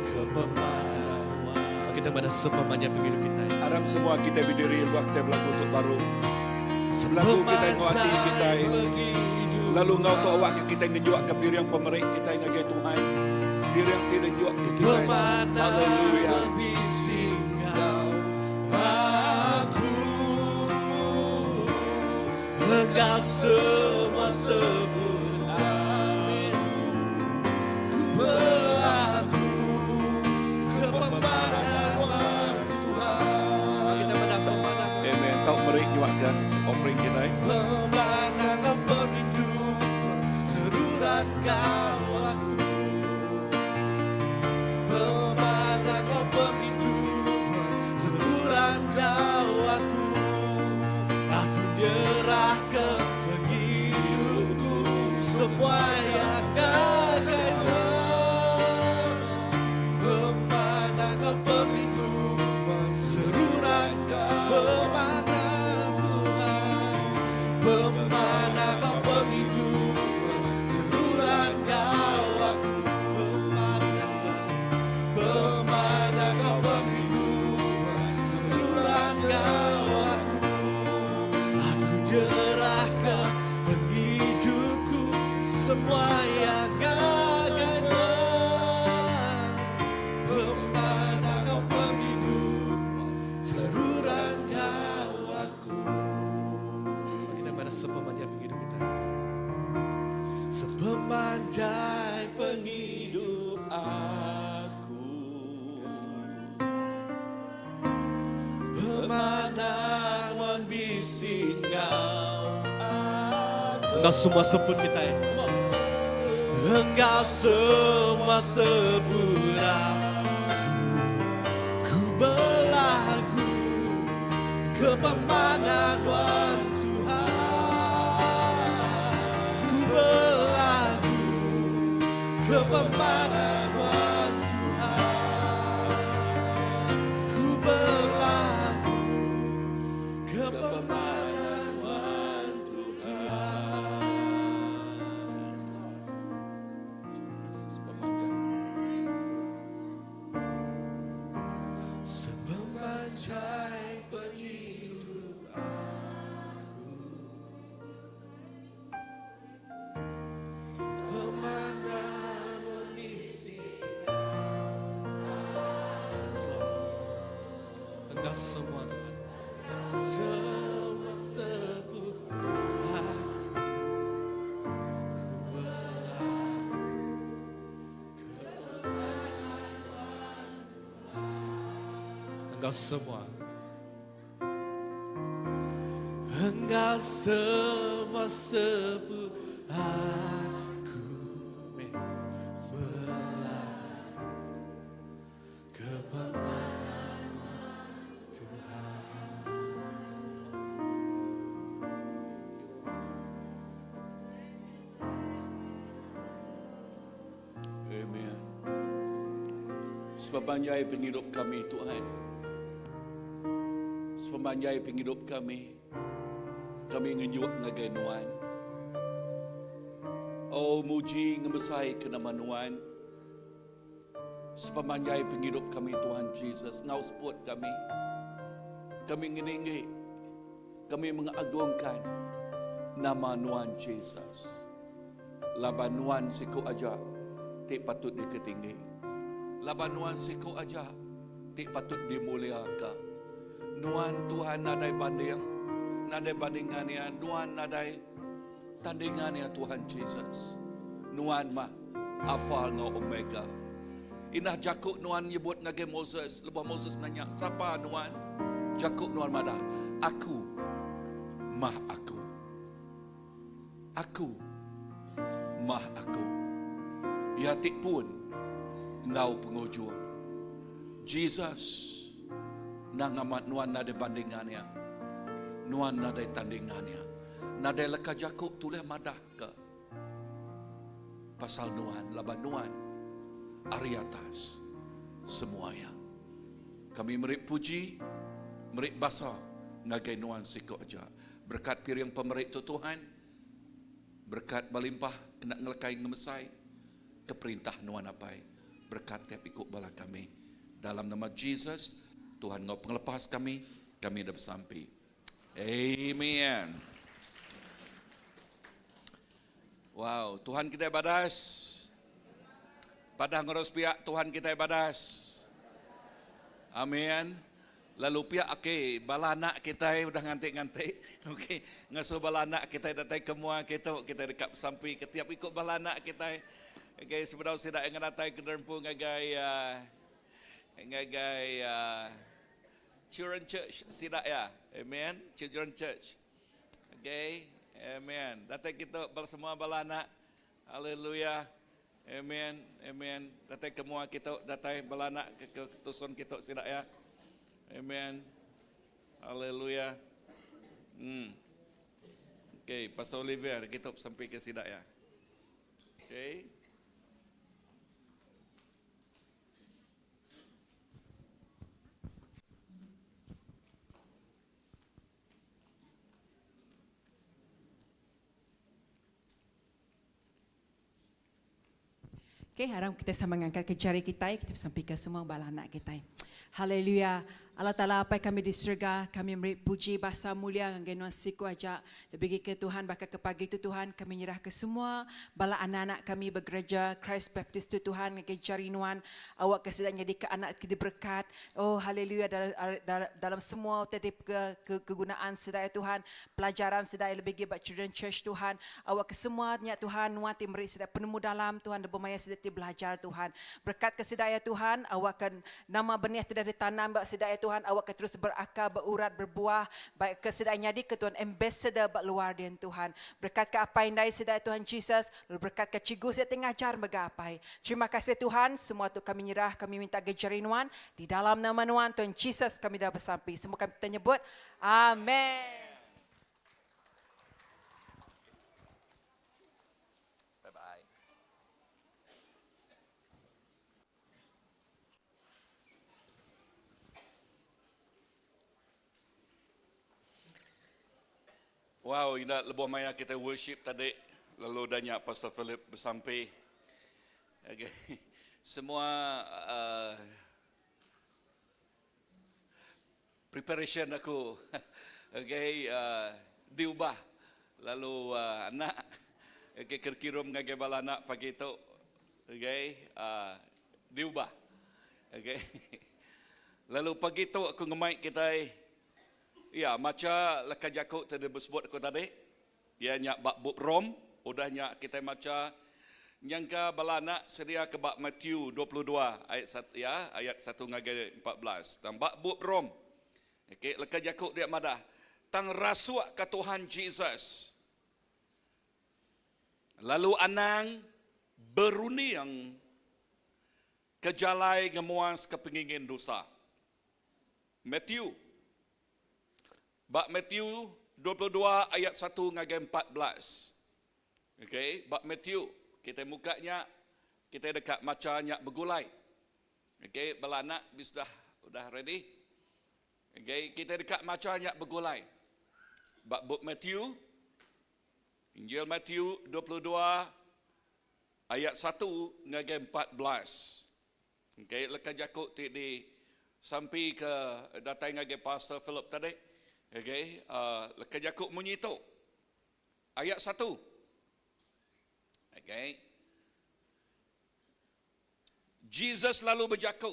ke pemanah Nuan. Kita pada sepemanjai penghidup kita ya. Aram semua kita berdiri lebuh kita belagu tu baru. Belagu kita enggau ati kita. Lalu enggau tu awak ke kita ngejuak ke piring pemeri kita ngagai Tuhan. Piring ti dijuak ke kita. Haleluya. Bisi enggau aku Enggau semua sebut amin Ku belagu ke pemanah Nuan Tuhan Kita pada pemanah Amen. Tau meri nyuak ke offering kita. Pemanah penghidup seruran kau aku Pemanah penghidup seruran kau aku Aku nyerah ke penghidupku semua yang akan Pemanah penghidup seruran pemanah Tuhan Pemanah penghidup seruran kau aku Pemanah Pemanah penghidup seruran kau aku Aku nyerah ke penghidupku semua yang akan Pemanah kau penghidup seruran kau aku Kita pada sepemanjai penghidup kita Sepemanjai penghidup Aku. Pemanah nuan bisi enggau Engkau semua sebut kita ya. Come on. Engkau semua sebut aku Ku belagu ke pemanah nuan Tuhan Ku belagu ke pemanah nuan Tuhan Ku belagu ke pemanah nuan Tuhan Yes, Lord. Sepemanjai penghidup aku Pemanah nuan bisi Yes, Lord. Engkau semua Tuhan Semua sebut aku Ku belagu Engkau semua Engkau semua sebut aku Belagu ke pemanah. Sepemanjai pengidup kami Tuhan. Sepemanjai pengidup kami, kami ngenyuk ngagai Nuan. Oh muji ngemesai ke nama Nuan. Sepemanjai pengidup kami Tuhan Jesus enggau seput kami. Kami ngeninggi, kami mengagungkan nama Nuan Jesus. Laban Nuan siku aja ti patut diketinggi. Laban Nuan siku aja ti patut dimuliaka. Nuan Tuhan nadai banding, nadai bandingan iya, Nuan nadai tandingan iya Tuhan Jesus. Nuan mah Alfa enggau Omega. Indah jaku Nuan nyebut ngagai Moses lebuh Moses nanya, Sapa Nuan? Jaku Nuan madah, Aku mah Aku. Aku mah aku. Iya ti pun enggau pengujung. Jesus endang amat nuan nadai bandingan iya. Nuan nadai tandingan iya. Nadai leka jaku tulih madahka pasal nuan laban nuan ari atas semua iya. Kami meri puji, meri basa ngagai nuan siku aja. Berekat piring pemeri tu Tuhan, berekat belimpah kena ngelekai ngemesai ke perintah nuan Apai. Berekat tiap iku bala kami. Dalam nama Jesus, Tuhan enggau pengelepas kami, kami dah besampi. Amen. Wow, Tuhan kitai badas. Padah ngurus piak Tuhan kitai badas. Amin. Lalu piak okay, bala anak kitai udah nganti-nganti. Okay, ngasuh bala anak kitai datai ke mua kitu, kitai deka besampi ke tiap iku bala anak kitai. Okay, sebedau sida yang datai ke derempu ngagai uh, ngagai uh, Children Church sida ya. Amen. Children Church. Okay. Amen. Datai kita bala semua bala anak. Haleluya. Amen. Amen. Datai ke mua kita, datai bala anak ke, ke tusun kita sida ya. Amen. Haleluya. Hmm. Okay, Pastor Oliver kita sampai ke sida ya. Okay. Okay, aram kita sama ngangkat ke jari kita, kita sampaikan semua bala anak kita. Haleluya. Allah Ta'ala Apai kami di surga, kami meri puji basa mulia ngagai nuan siku aja. Lebih ke Tuhan baka ke pagi tu Tuhan, kami nyerah ke semua bala anak-anak kami begereja Christ Baptist tu Tuhan ngagai jari nuan. Awak ke sida nyadi ke anak ke diberkat. Oh haleluya dalam, dalam semua utai ti ke, ke, kegunaan sida ya Tuhan, pelajaran sida ya lebih gi ba children church Tuhan. Awak ke semua nya Tuhan, nuan ti meri sida penemu dalam Tuhan lebuh maya sida ti belajar Tuhan. Berkat ke sida ya Tuhan, awak ke nama benih ti dah ditanam ba sida ya Tuhan, awak ke terus berakar, berurat, berbuah, baik ke sida nyadi ke Tuhan ambassador ba luar din Tuhan. Berkat ke apai indai sida ya Tuhan Jesus, lalu berkat ke cikgu sida ti ngajar mega apai. Terima kasih Tuhan, semua tu kami nyerah, kami minta gejeri Nuan, di dalam nama Nuan Tuhan Jesus kami dah besampi. Semua kami kita nyebut, Amen. Bye-bye. Wow, ina lebuh maya kita worship tadi, lalu dah nya Pastor Philip besampi. Okay. Semua uh, preparation aku okay, uh, diubah. Lalu uh, anak okay, kerkirum ngagai bala anak pagi tu okay, uh, diubah. Okay. Lalu pagi tu aku ngemai kita Iya, macha leka jaku ti disebut aku tadi, iya nya ba bup Rom, udah nya kitai macha nyangka bala anak sedia ke ba Matthew 22 ayat satu iya ayat satu ngagai 14. Tang ba bup Rom, okay, leka jaku dia madah, tang rasuk ka Tuhan Jesus lalu anang berunding ke jalai ngemuaska pengingin dosa. Matthew. Ba Matthew 22 ayat 1 ngagai 14. Okey, ba Matthew kita muka nya, kita deka macha nya begulai. Okay, bala anak bis dah udah ready. Okay, kita deka macha nya begulai. Ba bup Matthew, Injil Matthew 22 ayat 1 ngagai 14. Okay, leka jaku ti di sampi ke datai ngagai Pastor Philip tadi. Okay, leka jaku munyi tu. Ayat 1. Okay. Jesus lalu bejaku.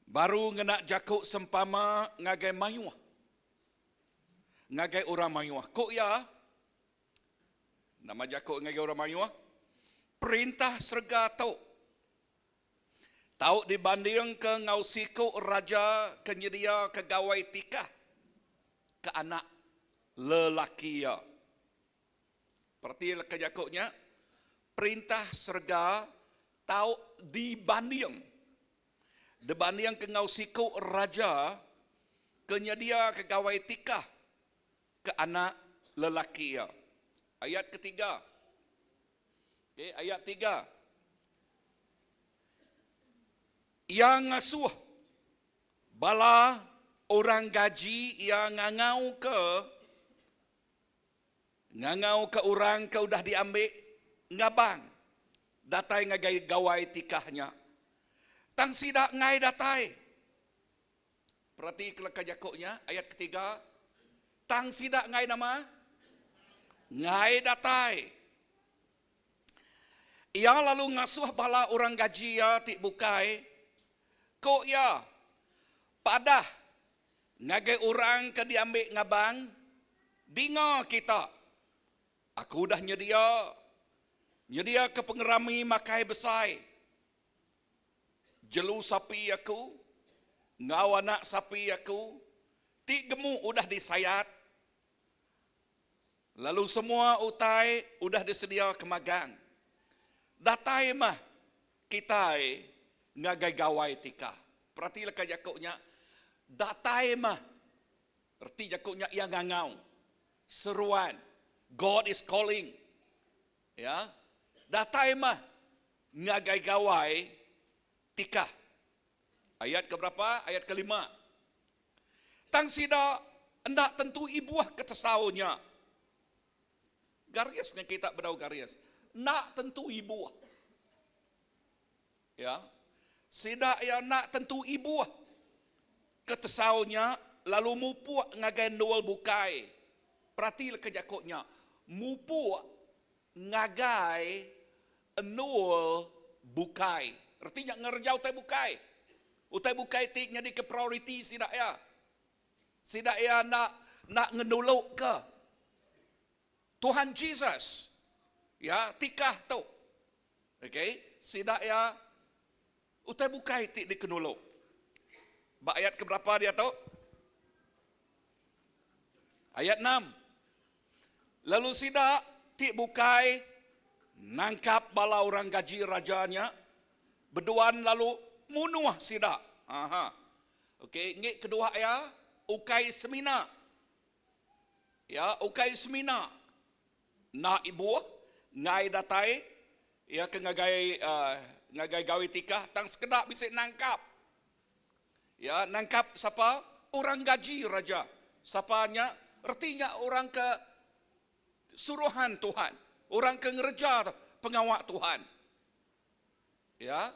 Baru ngena jaku sempama ngagai mayuh. Ngagai orang mayuh. Ku iya, nama jaku ngagai orang mayuh? Perintah serega tu tau dibandingka enggau siku raja ke nyediaka gawai tikah ke anak lelaki iya. Pereti leka jaku nya, perintah serega tau dibanding. Dibandingka enggau siku raja ke nyediaka gawai tikah ke anak lelaki iya. Ayat ketiga. Okey, ayat tiga. Iya ngasuh bala orang gaji iya ngangauka Ngangauka orang ke udah diambi ngabang datai ngagai gawai tikah nya. Tang sida enggai datai. Peratika leka jaku nya, ayat ketiga. Tang sida enggai nama? Enggai datai. Iya lalu ngasuh bala orang gaji iya ti bukai, ku iya, Padah Ngagai orang ke diambi ngabang, Dinga kita! Aku udah nyedia nyediaka pengerami makai besai. Jelu sapi aku enggau anak sapi aku ti gemu udah disayat, lalu semua utai udah disediaka magang. Datai meh kitai ngagai gawai tikah. Perati leka jaku nya, datai meh. Reti jaku nya iya ngangau. Seruan. God is calling. Ya. Datai meh ngagai gawai tikah. Ayat ke berapa? Ayat kelima. Tang sida enda tentu ibuh ke tesau nya. Garis nya kita bedau garis. Enda tentu ibuh. Ya. Sida iya enda tentu ibuh ke tesau nya lalu mupuk ngagai endur bukai. Perati leka jaku nya, mupuk ngagai endur bukai. Reti nya ngereja utai bukai. Utai bukai ti nyadika prioriti sida iya. Sida iya enda enda ngenuluka Tuhan Jesus. Ya, tikah tu. Okey, sida iya utai bukai ti dikenulu. Ba ayat ke berapa dia tu? Ayat 6. Lalu sida ti bukai nangkap bala orang gaji raja nya beduan lalu munuh sida. Aha. Okey, enggi kedua iya ukai semina. Ya, ukai semina enda ibuh enggai datai iya ke ngagai uh, ngagai gawe tikah tang sekeda bisi nangkap. Ya, nangkap sapa? Orang gaji raja. Sapa nya? Reti nya orang ke suruhan Tuhan, orang ke ngereja pengawa Tuhan. Ya.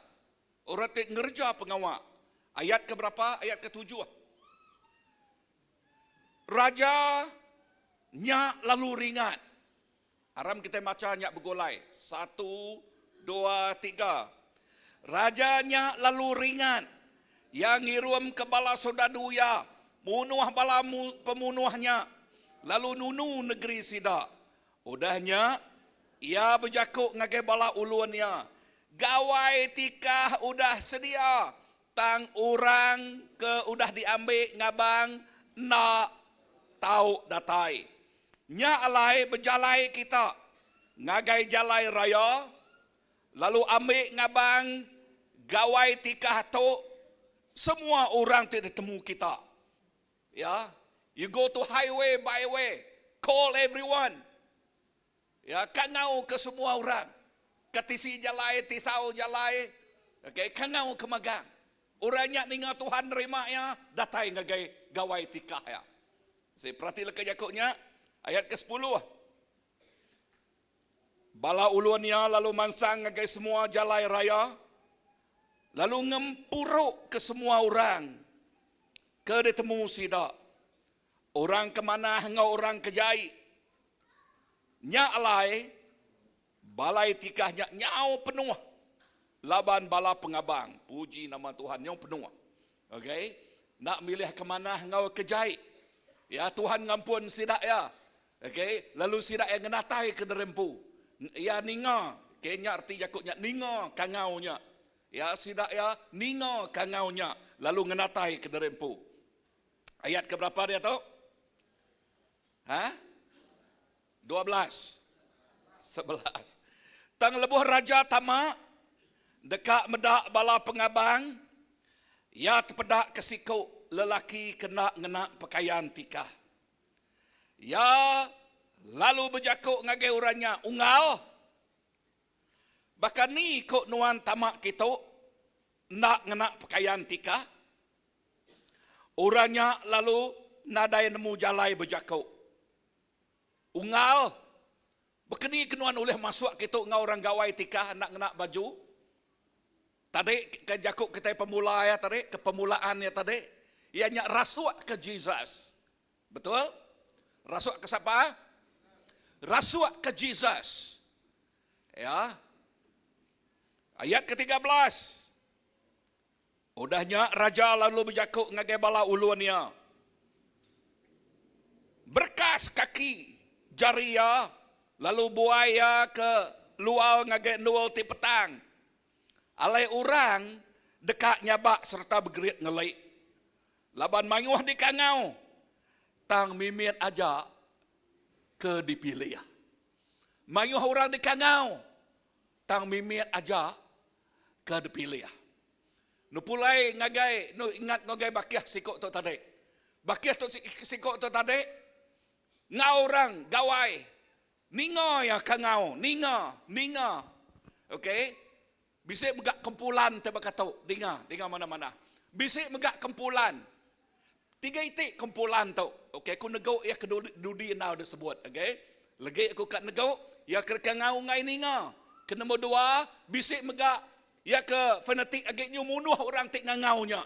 Orang ti ngereja pengawa. Ayat ke berapa? Ayat ke tujuh. Raja nya lalu ringat. Aram kita macha nya begulai. Satu, dua, tiga. Raja nya lalu ringat. Iya ngirum ke bala soldadu iya, munuh bala pemunuh nya, lalu nunu negeri sida. Udah nya, iya bejaku ngagai bala ulun iya, Gawai tikah udah sedia, tang orang ke udah diambi ngabang enda tau datai. Nya alai bejalai kita ngagai jalai raya, lalu ambi ngabang gawai tikah tu semua orang ti ditemu kita. Ya, you go to highway, byway, call everyone. Ya, kangau ke semua orang. Ke tisi jalai, tisau jalai, okay, kangau ke magang. Orang nya ninga Tuhan nerima iya, datai ngagai gawai tikah iya. Si perati leka jaku nya, ayat ke sepuluh. Bala ulun iya lalu mansang ngagai semua jalai raya, lalu ngempuru ke semua orang ke ditemu sida, orang ke manah enggau orang ke jai. Nya alai, Balai tikah nya nyau penuh laban bala pengabang. Puji nama Tuhan nyau penuh. Okay. Enda milih ke manah enggau ke jai. Ya Tuhan ngampun sida iya. Okay. Lalu sida iya ngenatai ke diri empu. Iya ninga. Okay. Nya reti jaku nya ninga kangau nya. Ya sida iya ninga kangau nya lalu ngenatai ke diri empu. Ayat ke berapa diatu? Ha? 12. 11. Tang lebuh raja tama deka meda bala pengabang, iya tepeda ke siku lelaki ke enda ngena pekayan tikah. Iya lalu bejaku ngagai orang nya, Unggal, baka ni ku nuan tama kitu enda ngena pekayan tikah? Orang nya lalu nadai nemu jalai bejaku. Unggal, baka ni ke nuan ulih masuk kitu enggau orang gawai tikah enda ngena baju? Tadi ke jaku kitai pemula iya tadi, ke pemulaan iya tadi, iya nya rasuk ke Jesus. Betul? Rasuk ke sapa? Rasuk ke Jesus. Ya. Ayat ke-13. Udah nya raja lalu bejaku ngagai bala ulun iya, Berekas kaki jari iya lalu buai iya ke luar ngagai endur ti petang, alai orang deka nyabak sereta begerit ngeli. Laban mayuh dikangau, tang mimit aja ke dipilih. Mayuh orang dikangau, tang mimit aja ke dipilih. Nu pulai ngagai nu ingat ngagai bakih siku tu tadi. Bakih tu siku tu tadi enggau orang gawai ninga iya ke ngau ninga ninga okey bisi mega kumpulan ti baka tu dinga dinga manah-manah bisi mega kumpulan tiga iti kumpulan tu okey aku negu iya ke dudi enggau disebut okey legi aku ka negu iya ke ngau enggai ninga ke nombor dua bisi mega Iya ke fanatik agi nyu munuh orang ti ngangau nya.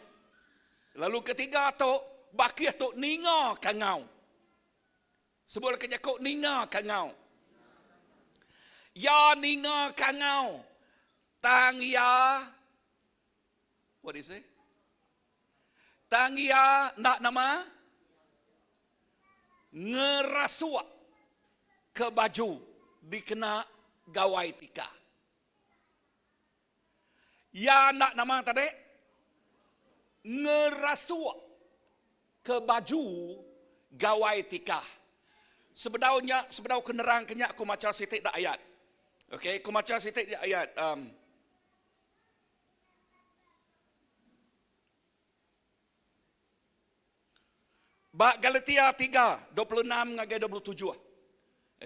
Lalu ketiga tu, bakih tu ninga kangau. Sebut leka jaku ninga kangau. Iya ninga kangau tang iya what is it? Tang iya enda nama? Ngerasuk ke baju dikena gawai tikah. Iya enda nama tadi? Ngerasuk ke baju gawai tikah. Sebedau nya, sebedau ke nerang ke nya aku macha siti da ayat. Okey, aku macha siti da ayat. Um, Ba Galatia 3, 26 ngagai 27.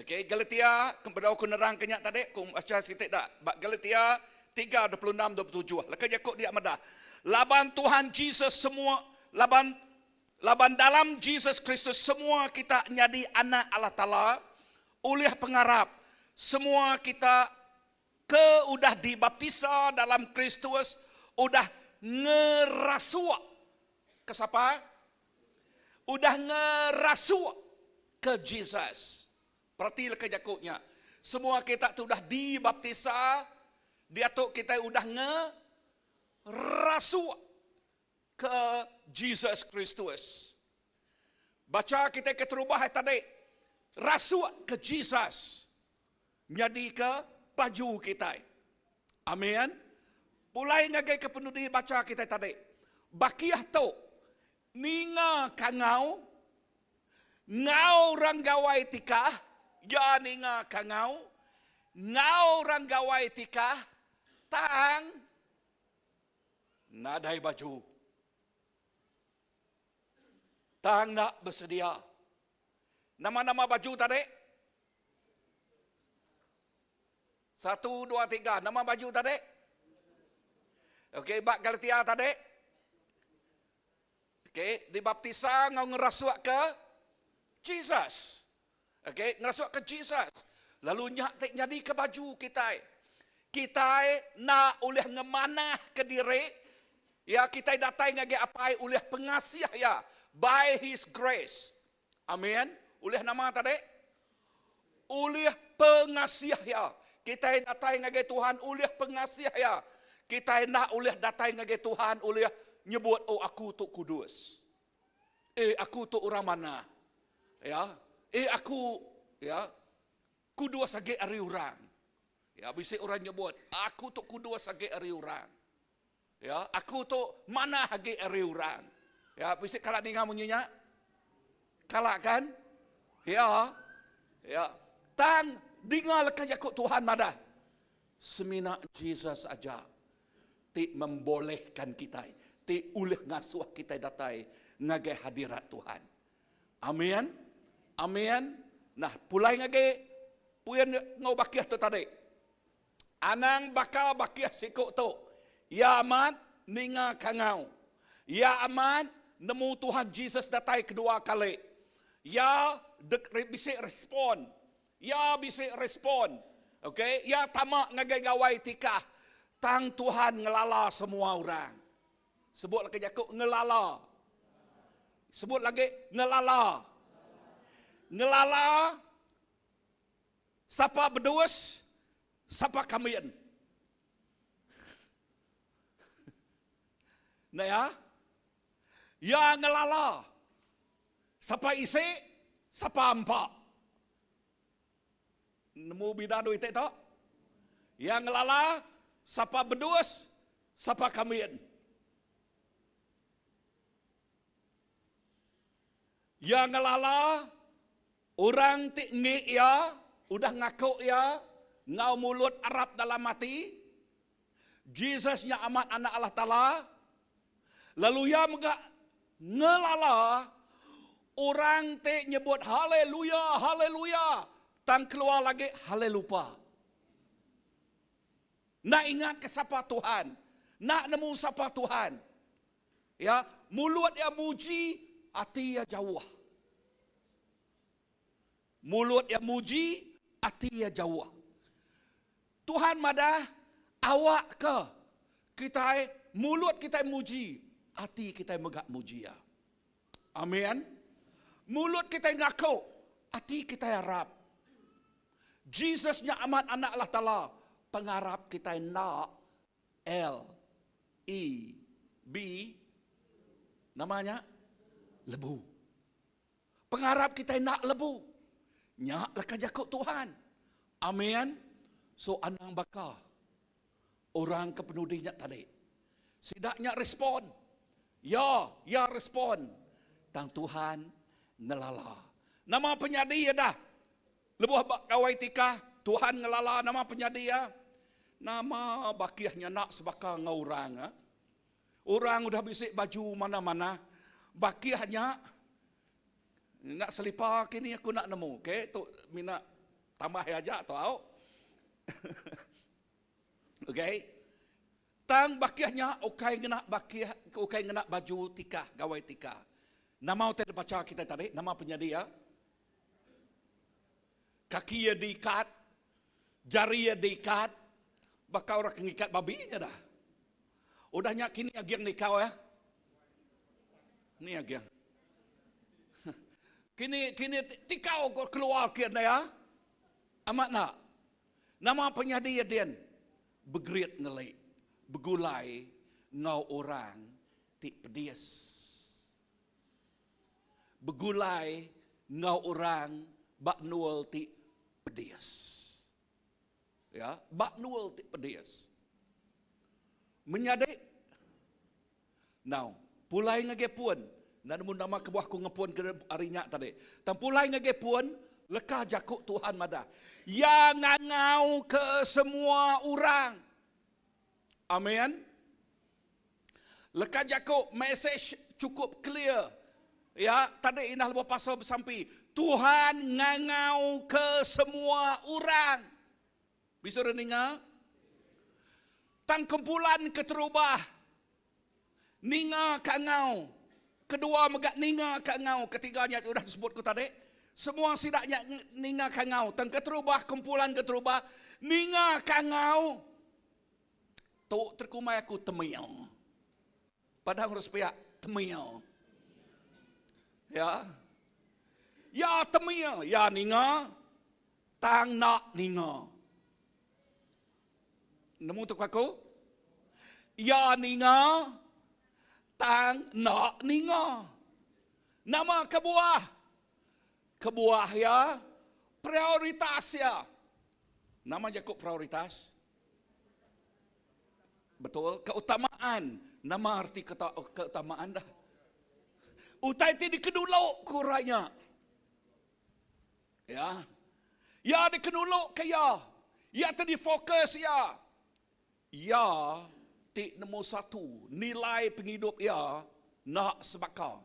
Okey, Galatia, bedau aku nerang ke nya tadi, aku baca siti da. Ba Galatia 3, 26, 27. Leka jaku dia madah, laban Tuhan Jesus semua, laban laban dalam Jesus Kristus semua kita nyadi anak Allah Taala ulih pengarap, semua kita ke udah dibaptisa dalam Kristus udah ngerasuk ke sapa? Udah ngerasuk ke Jesus. Perati leka jaku nya. Semua kita tu udah dibaptisa, diatu kitai udah ngerasuk ke Jesus Kristus. Bacha kitai keterubah tadi, rasuk ke Jesus. Nyadika baju kitai. Amin. Pulai ngagai ke penudi bacha kitai tadi. Bakih tu ninga kangau enggau orang gawai tikah, iya ninga kangau enggau orang gawai tikah tang nadai baju. Tang enda besedia. Nama-nama baju tadi? Satu, dua, tiga. Nama baju tadi? Okey, ba Galatia tadi. Okey, dibaptisa enggau ngerasuk ke Jesus. Okey, ngerasuk ke Jesus. Lalu nya ti nyadika baju kitai. Kitai enda ulih ngemanahka diri, ya kitai datai ngagai Apai ulih pengasih Iya, by His grace. Amin. Ulih nama tadi? Ulih pengasih Iya. Kitai datai ngagai Tuhan ulih pengasih Iya. Kitai enda ulih datai ngagai Tuhan ulih nyebut, Oh aku tu kudus. Eh aku tu orang manah. Ya. Eh aku ya kudus agi ari orang. Ya bisi orang nyebut, aku tu kudus agi ari orang. Ya, aku tu manah agi ari orang. Ya, bisi kala ninga munyi nya? Kala kan? Ya. Ya. Tang dinga leka jaku Tuhan madah. Semina Jesus aja ti membolehkan kitai, ti ulih ngasuh kitai datai ngagai hadirat Tuhan. Amin. Amin. Nah, pulai ngagai puyan ngau bakih tu tadi. Anang baka bakih siku tu. Iya amat ninga kangau. Iya amat nemu Tuhan Jesus datai kedua kali. Iya dek bisi respon. Iya bisi respon. Okay, iya tama ngagai gawai tikah. Tang Tuhan ngelala semua orang. Sebut lagi jaku ngelala. Sebut lagi ngelala. Ngelala Sapa bedus, sapa kambin. Enda ya? Iya ngelala sapa isi, sapa empa. Nemu bida dua iti tu? Iya ngelala sapa bedus, sapa kambin. Iya ngelala Orang ti enggi iya udah ngaku iya enggau mulut arap dalam ati, Jesus nya amat Anak Allah Taala, lalu iya mega ngelala orang ti nyebut Haleluya, Haleluya, tang keluar agi Halelupa. Enda ingatka sapa Tuhan, enda nemu sapa Tuhan. Ya, mulut iya muji, ati iya jauh. Mulut iya muji, ati iya jauh. Tuhan madah, awakka kitai mulut kitai muji, ati kitai mega muji iya. Amin. Mulut kitai ngaku, ati kitai arap. Jesus nya amat Anak Allah Taala, pengarap kitai enda L E B Nama nya? Lebu. Pengarap kitai enda lebu. Nya leka jaku Tuhan. Amin. So anang baka orang ke penudi nya tadi. Sida nya respon. Ya, ya respon. Tang Tuhan ngelala. Nama penyadi iya dah? Lebuh ba gawai tikah, Tuhan ngelala nama penyadi iya. Nama bakih nya enda sebaka enggau orang. Orang udah bisi baju manah-manah, bakih nya enda selipa kini aku enda nemu. Okay, tu mina tambah iya aja tu au. Okay. Tang bakih nya ukai ngena bakih ukai ngena baju tikah gawai tikah. Nama utai dibacha kitai tadi? Nama penyadi iya? Kaki iya diikat, jari iya diikat, baka orang ke ngikat babi nya dah. Udah nya kini aging nikau iya. Ni aging. Kini kini tikau ko keluar kian iya. Amat enda? Nama penyadi iya din? Begerit ngeli, begulai enggau orang ti pedis. Begulai enggau orang ba endur ti pedis. Ya, ba endur ti pedis. Menyadi Now, pulai ngagai pun, enda nemu nama kebuah aku ngepun ke ari nya tadi. Tang pulai ngagai pun, leka jaku Tuhan madah, Iya ngangau ke semua orang. Amen. Leka jaku message chukup clear. Ya, tadi indah lebuh pasal besampi, Tuhan ngangau ke semua orang. Bisi orang ninga? Tang kumpulan keterubah ninga kangau, kedua mega ninga kangau, ketiga nya ti udah disebut ku tadi. Semua sida nya ninga kangau. Tang keterubah kumpulan keterubah ninga kangau tu terkumbai aku temil. Padang urang sepiak temil. Ya. Ya temil, ya ninga tang enda ninga. Nemu tu ku aku? Ya ninga tang enda ninga. Nama kebuah? Kebuah iya prioritas iya. Nama jaku prioritas? Betul, keutamaan. Nama arti keutamaan dah? Utai ti dikedulu ku orang nya. Ya. Ya dikenulu ke iya. Ya ti difokus iya. Iya ti nemu satu nilai pengidup iya enda sebaka.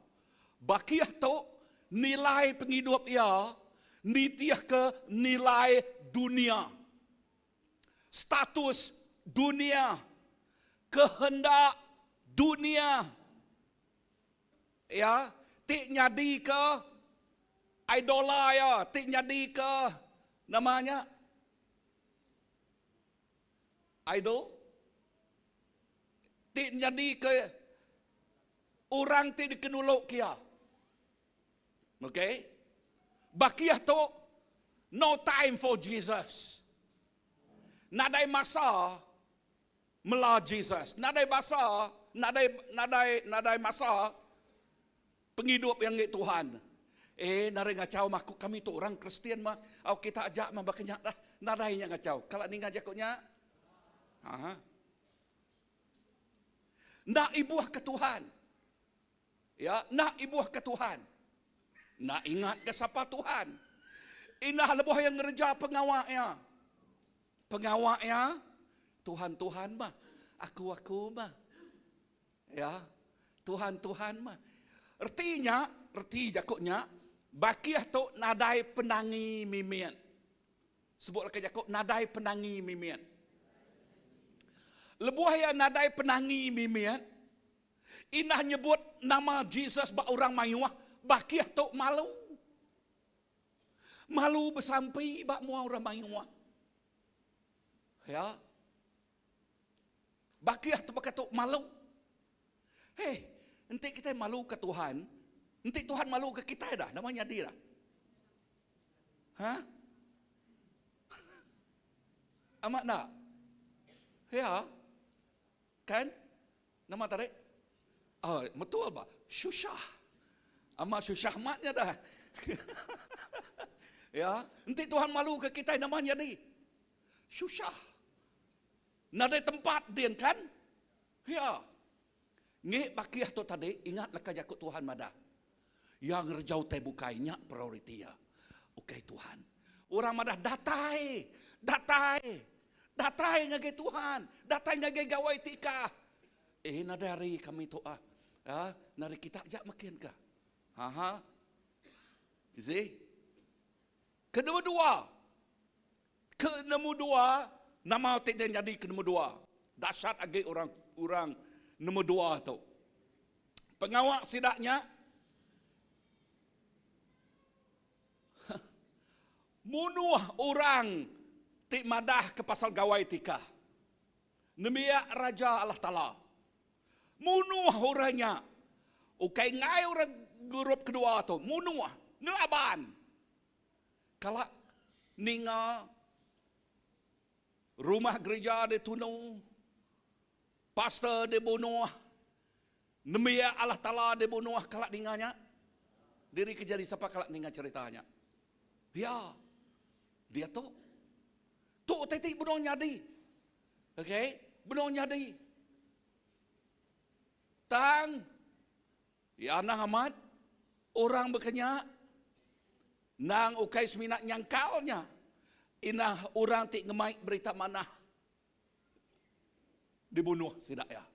Bakih tu nilai pengidup iya nitihka nilai dunia. Status dunia, kehendak dunia iya ti nyadika idola iya, ti nyadika nama nya? Idol ti nyadika orang ti dikenulu kia. Okay? Bakih tu no time for Jesus. Nadai masa mela Jesus. Nadai basa, nadai nadai nadai masa pengidup yang ngi Tuhan. Eh, nadai ngachau mah aku kami tu orang Kristian mah. Au kita aja mah baka nya dah. Nadai nya ngachau. Kala ninga jaku nya? Ha. Enda ibuh ke Tuhan. Ya, enda ibuh ke Tuhan. Enda ingat ke sapa Tuhan. Indah lebuh iya ngereja pengawa iya. Pengawa iya, Tuhan-Tuhan mah, aku-aku mah. Ya, Tuhan-Tuhan mah. Reti nya, reti jaku nya, bakih tu nadai penangi mimit. Sebut leka jaku nadai penangi mimit. Lebuh iya nadai penangi mimit, indah nyebut nama Jesus ba orang mayuh, bakih tu malu. Malu besampi ba mua orang mayuh. Ya. Bakih tu baka tu malu. Hei, enti kitai malu ke Tuhan, enti Tuhan malu ke kitai dah, nama nyadi dah? Ha? Amat enda? Ya. Kan? Nama tadi? Oh, betul ba? Susah. Amat susah amat nya dah. ya, enti Tuhan malu ke kitai nama nyadi? Susah. Nadai tempat din kan? Ya. Ngi bakih tu tadi ingat leka jaku Tuhan madah. Iya ngereja utai bukai nya prioriti iya. Ukai Tuhan. Orang madah datai, datai, datai ngagai Tuhan, datai ngagai gawai tikah. Eh nadai hari kami tu ah. Ha, nadai kita aja makin ka. Ha ha. You see? Kedua dua, Ke nemu dua, nama ti deh nyadi ke nemu dua. Dahsyat agi orang orang nemu dua tu. Pengawa sida nya munuh orang ti madah ke pasal gawai tikah. Nembiak Raja Allah Taala. Munuh orang nya. Ukai enggai orang grup kedua tu, munuh, ngelaban. Kala ninga rumah gerija ditunu, pastor dibunuh, nembiak Allah Taala dibunuh kala ninga nya? Diri ke jadi sapa kala ninga cherita nya? Ya. Diatu tu utai ti benung nyadi. Okey, benung nyadi. Tang Iya anang amat, orang baka nya endang ukai semina nyangkal nya indah orang ti ngemai berita manah dibunuh sida iya.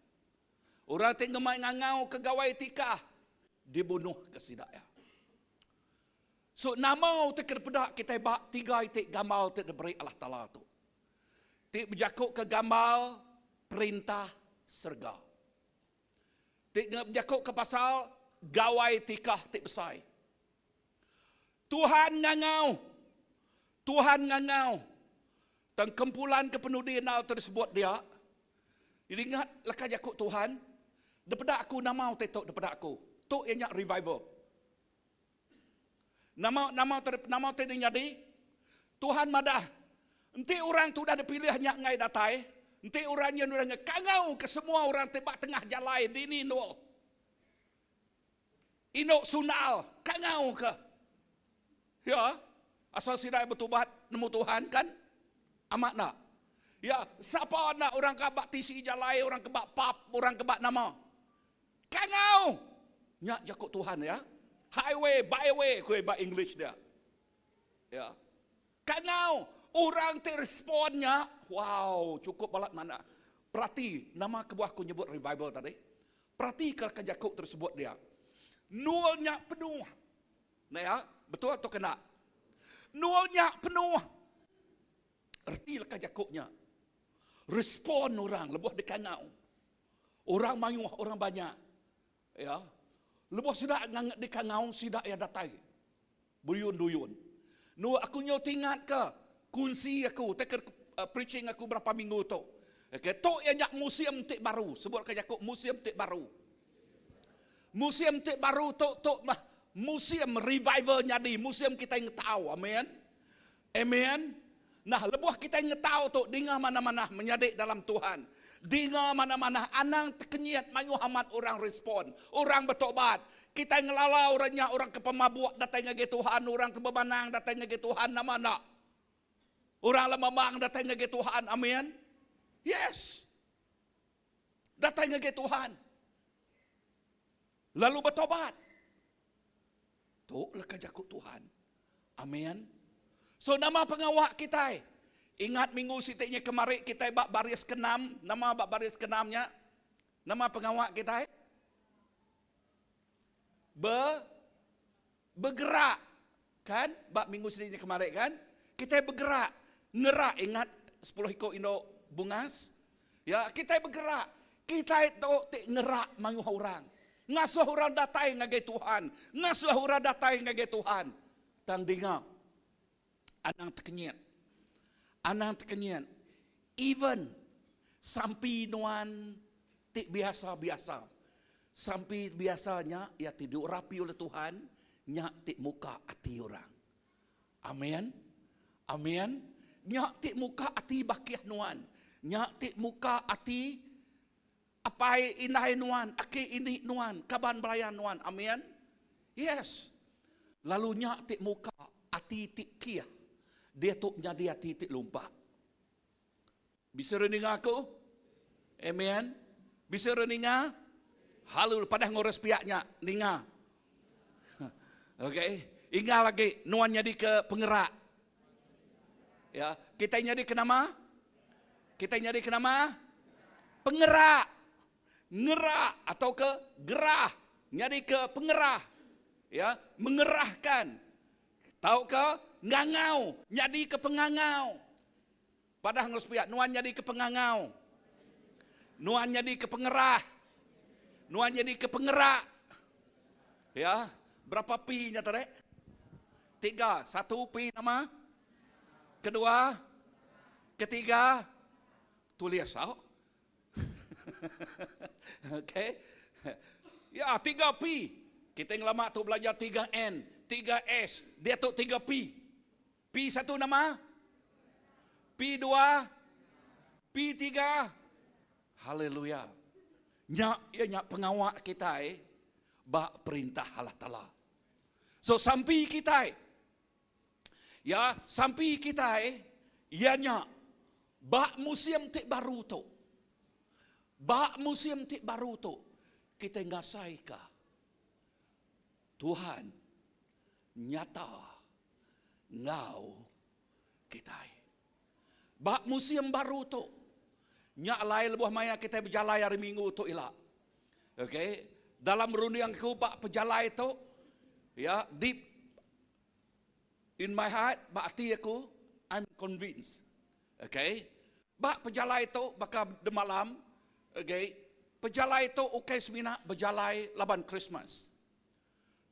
Orang ti ngemai ngangau ke gawai tikah dibunuh ke sida iya. So nama utai ke dipeda kitai ba tiga iti gamal ti diberi Allah Taala tu. Ti bejaku ke gambar perintah serega. Ti bejaku ke pasal gawai tikah ti besai. Tuhan ngangau. Tuhan ngangau. Tang kempulan ke penudi enal tersebut dia. Ingat leka jaku Tuhan, depeda aku nama utai tu depeda aku. Tu iya nya revival. Nama nama nama ti nyadi? Tuhan madah, enti orang ti udah dipilih nya enggai datai, enti orang nya udah ngekangau ke semua orang ti ba tengah jalai dini endur. Indu sundal kangau ke. Ya, asal sida betubat nemu Tuhan kan? Amat enda? Ya, sapa enda orang ke ba tisi jalai, orang ke ba pub, orang ke ba nama? Kangau! Nya jaku Tuhan ya. Highway, byway ku ba English dia. Ya. Kangau! Orang ti respon nya, wow, cukup balat manah. Perati nama kebuah aku nyebut revival tadi. Peratika ka jaku tersebut dia. Nul nya penuh. Nah ya, betul atau kena? Nul nya penuh. Reti leka jaku nya. Respon orang lebuh dikangau. Orang mayuh, orang banyak. Ya. Lebuh sida dikangau, sida iya datai. Beriun-duyun. Nu aku nyau tingatka kunsi aku tauka preaching aku berapa minggu tu. Okay, tu iya nya musim ti baru. Sebutka jaku musim ti baru. Musim ti baru tu tu mah musim revival nyadi, musim kitai ngetau. Amen. Amen. Nah, lebuh kitai ngetau tu dinga manah-manah menyadi dalam Tuhan. Dinga manah-manah anang tekenyit mayuh amat orang respon, orang betobat. Kitai ngelala orang nya orang ke pemabuk datai ngagai Tuhan, orang ke bemanang datai ngagai Tuhan nama enda. Orang lemambang datai ngagai Tuhan. Amen. Yes. Datai ngagai Tuhan. Lalu betobat. Tu leka jaku Tuhan. Amen. So nama pengawa kitai? Ingat minggu siti nya kemari kitai ba baris kenam, nama ba baris kenam nya? Nama pengawa kitai? Be bergerak kan ba minggu siti nya kemari kan? Kitai bergerak, ngerak ingat sepuluh iku indu bungas? Ya, kitai begerak. Kitai tu ti ngerak mayuh orang. Ngasuh orang datai ngagai Tuhan. Ngasuh orang datai ngagai Tuhan. Tang dinga, anang tekenyit. Anang tekenyit. Even sampi nuan ti biasa-biasa. Sampi biasa nya iya ti diurapi oleh Tuhan, nya ti muka ati orang. Amin. Amin. Nya ti muka ati bakih nuan. Nya ti muka ati apai indai nuan, aki ini nuan, kaban belayan nuan. Amin. Yes. Lalu nya ti muka ati ti kih diatu nyadi ati ti lumpak. Bisi orang ninga aku? Amen. Bisi orang ninga? Halu padah ngurus piak nya ninga. Okey, inga lagi nuan nyadi ke pengerak. Ya, kita nyadi ke nama? Kita nyadi ke nama? Pengerak. Ngerak atau ke gerah, nyadi ke pengerah. Ya, mengerahkan. Tauka ngangau, nyadi ke pengangau. Padah enggau sepiak, nuan nyadi ke pengangau. Nuan nyadi ke pengerah. Nuan nyadi ke pengerak. Ya, berapa P nya tadi? Tiga. Satu P nama? Kedua? Ketiga? Tulis tau. Okey. Ya, tiga P. Kita ngelama tu belajar tiga N, tiga S, diatu tiga P. P satu nama? P dua? P tiga? Haleluya. Nya iya nya pengawa kitai ba perintah Allah Taala. So sampi kitai ya sampi kitai iya nya ba musim ti baru tu. Ba musim ti baru tu kitai ngasaika Tuhan nyata enggau kitai. Ba musim baru tu, nya alai lebuh maya kitai bejalai hari minggu tu ila. Okey, dalam runding aku ba pejalai tu, ya, deep in my heart, ba ati aku, I'm convinced. Okey. Ba pejalai tu baka demalam, okay, pejalai tu ukai semina bejalai laban Krismas.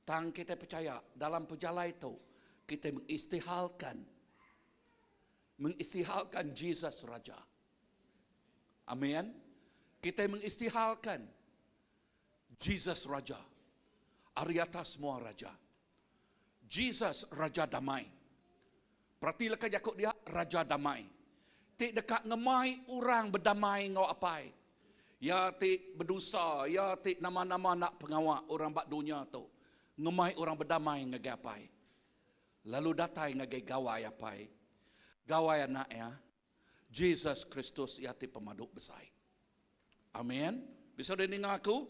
Tang kitai pechaya dalam pejalai tu kitai mengistihalkan mengistihalkan Jesus Raja. Amin. Kitai mengistihalkan Jesus Raja ari atas semua raja. Jesus Raja Damai. Perati leka jaku dia, Raja Damai. Ti deka ngemai orang bedamai enggau Apai. Iya ti bedosa, iya ti nama-nama enda pengawa orang ba dunya tu, ngemai orang bedamai ngagai Apai. Lalu datai ngagai gawai Apai, gawai Anak Iya, Jesus Kristus iya ti pemadu besai. Amin. Bisa deh ninga aku?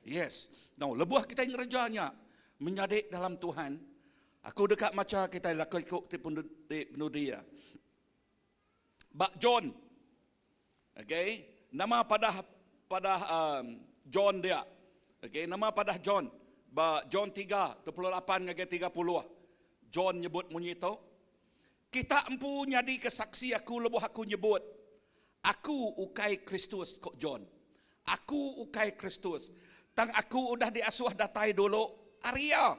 Yes. Now, lebuh kita ngereja nya, menyadi dalam Tuhan, aku deka macha kita laka iku ti penudi ya. Ba John. Okay. Nama padah padah um, John dia. Okay, nama padah John. Ba John 3, 28 ngagai 30. John nyebut munyi tu. Kita empu nyadika saksi aku lebuh aku nyebut, Aku ukai Kristus, ku John. Aku ukai Kristus, tang aku udah diasuh datai dulu ari iya.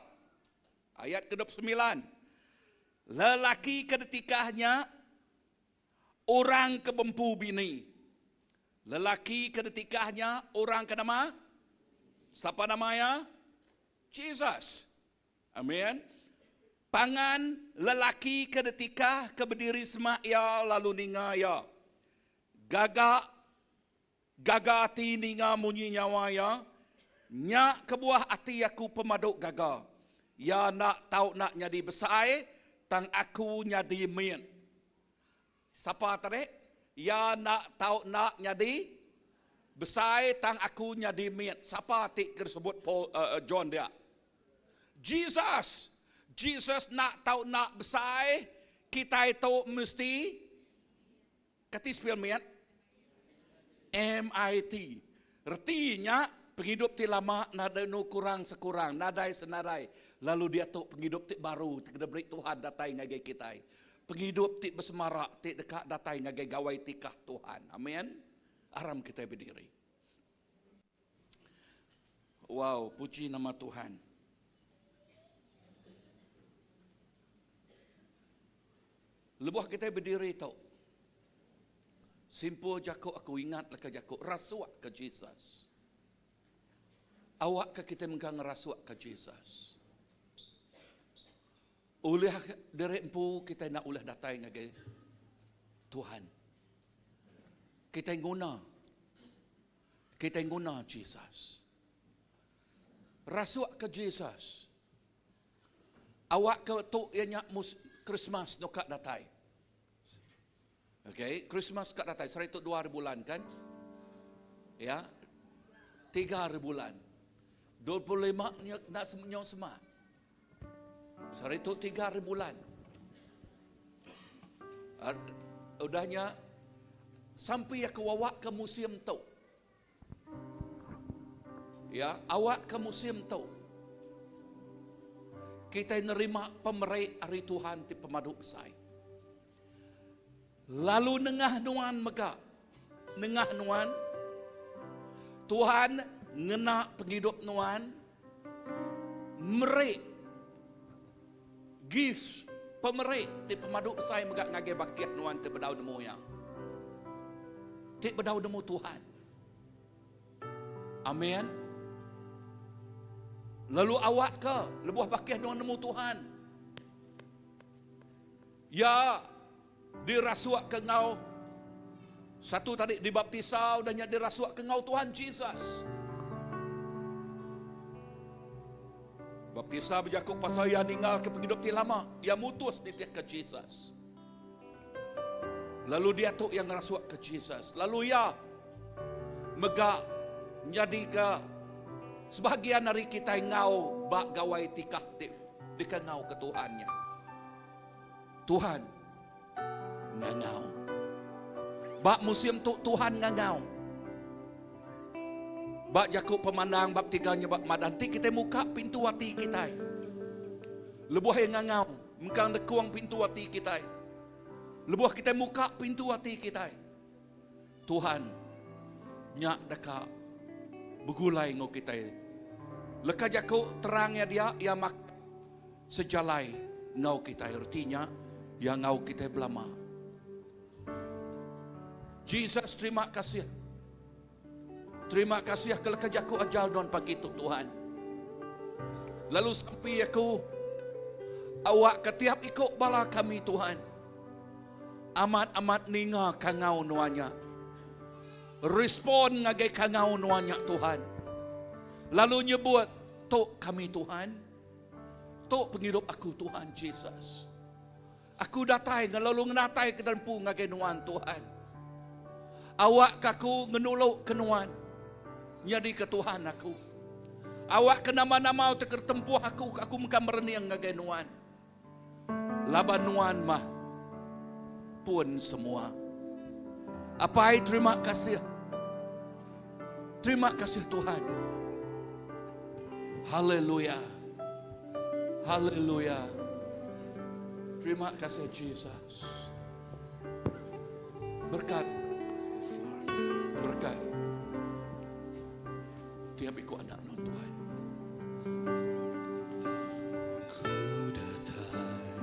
Ayat ke 29, Lelaki ke ditikah nya orang ke bempu bini. Lelaki ke ditikah nya orang ke nama? Sapa nama iya? Jesus. Amin. Pangan lelaki ke ditikah ke bediri semak iya lalu ninga iya. Gaga gaga ati ninga munyi nyawa iya, nya kebuah ati aku pemadu gaga. Iya enda tau enda nyadi besai, tang aku nyadi mit. Sapa tadi? Iya enda tau enda nyadi besai tang aku nyadi mit. Sapa ti ke disebut Paul, uh, John dia? Jesus. Jesus enda tau enda besai, kitai tu mesti kati spell mit? M-I-T. Reti nya pengidup ti lama nadai nu kurang sekurang, nadai senarai. Lalu diatu pengidup ti baru ti kena beri Tuhan datai ngagai kitai. Pengidup ti besemara ti deka datai ngagai gawai tikah Tuhan. Amen. Aram kitai bediri. Wow, puji nama Tuhan. Lebuh kitai bediri tu, simpul jaku aku ingat leka jaku rasuak ke Jesus. Awakka kitai mega ngerasuak ke Jesus. Ulih diri empu kitai enda ulih datai ngagai Tuhan. Kitai nguna kitai nguna Jesus. Rasuk ke Jesus. Awak ke tu iya nya mus Christmas nu ka datai. Okay, Christmas ka datai sehari tu dua hari bulan kan? Ya. Tiga hari bulan. 25 nya enda nyau semak. Sehari tu tiga hari bulan. Udah nya sampai aku awak ke musim tu. Ya, awak ke musim tu. Kita nerima pemeri ari Tuhan ti pemadu besai. Lalu nengah nuan mega, nengah nuan, Tuhan ngena pengidup nuan meri gifts, pemeri ti pemadu besai mega ngagai bakih nuan ti bedau nemu iya. Ti bedau nemu Tuhan. Amin. Lalu awakka lebuh bakih nuan nemu Tuhan, Iya dirasukka enggau satu tadi dibaptisa udah nya dirasukka enggau Tuhan Jesus. Baptisa bejaku pasal iya ninggalka pengidup ti lama, iya mutus nitihka Jesus. Lalu diatu iya ngerasukka Jesus. Lalu iya mega nyadika sebahagian ari kitai enggau ba gawai tikah ti dikangauka Tuhan nya. Tuhan ngangau. Ba musim tu Tuhan ngangau. Ba jaku pemandang bab tiga nya ba madah enti kitai muka pintu ati kitai. Lebuh iya ngangau, mengkang nekung pintu ati kitai. Lebuh kitai muka pintu ati kitai. Tuhan nya deka begulai enggau kitai. Leka jaku terang iya dia, iya mak sejalai enggau kitai. Reti nya, iya enggau kitai belama. Jesus terima kasih. Terima kasih ke leka jaku ajar nuan pagi tu Tuhan. Lalu sampi aku awak ke tiap iku bala kami Tuhan. Amat-amat ninga kangau nuan nya. Respon ngagai kangau nuan nya Tuhan. Lalu nyebut tu kami Tuhan. Tu pengidup aku Tuhan Jesus. Aku datai ngelalu ngenatai ke empu ngagai nuan Tuhan. Awak ke aku ngenulu ke nuan nyadi ke Tuhan aku. Awak ke nama-nama utai ke tempuh aku ke aku mega merening ngagai nuan. Laban nuan mah pun semua. Apai terima kasih. Terima kasih Tuhan. Haleluya. Haleluya. Terima kasih Jesus. Berkat. Berkat. Tiap iku anak nuan Tuhan. Ku datai,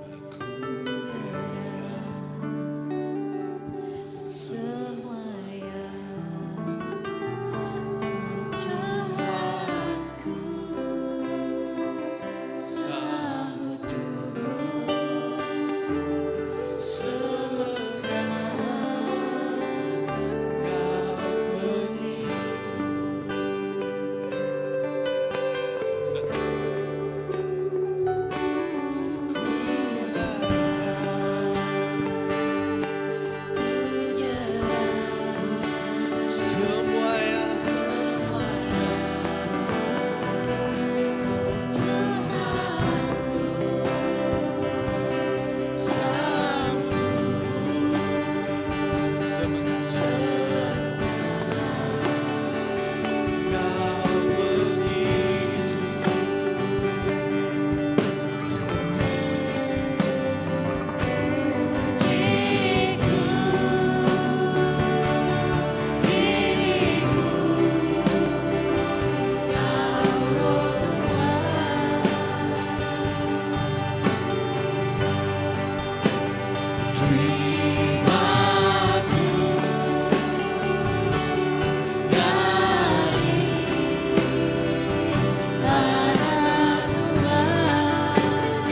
aku Semua yang Tuhanku sambut tubuh semenang kau begitu. Ku datang menyerah semua yang semua Tuhanku sambut semenang kau begitu. Pujiku diriku Kau roh Tuhan Terima aku dari anak Tuhan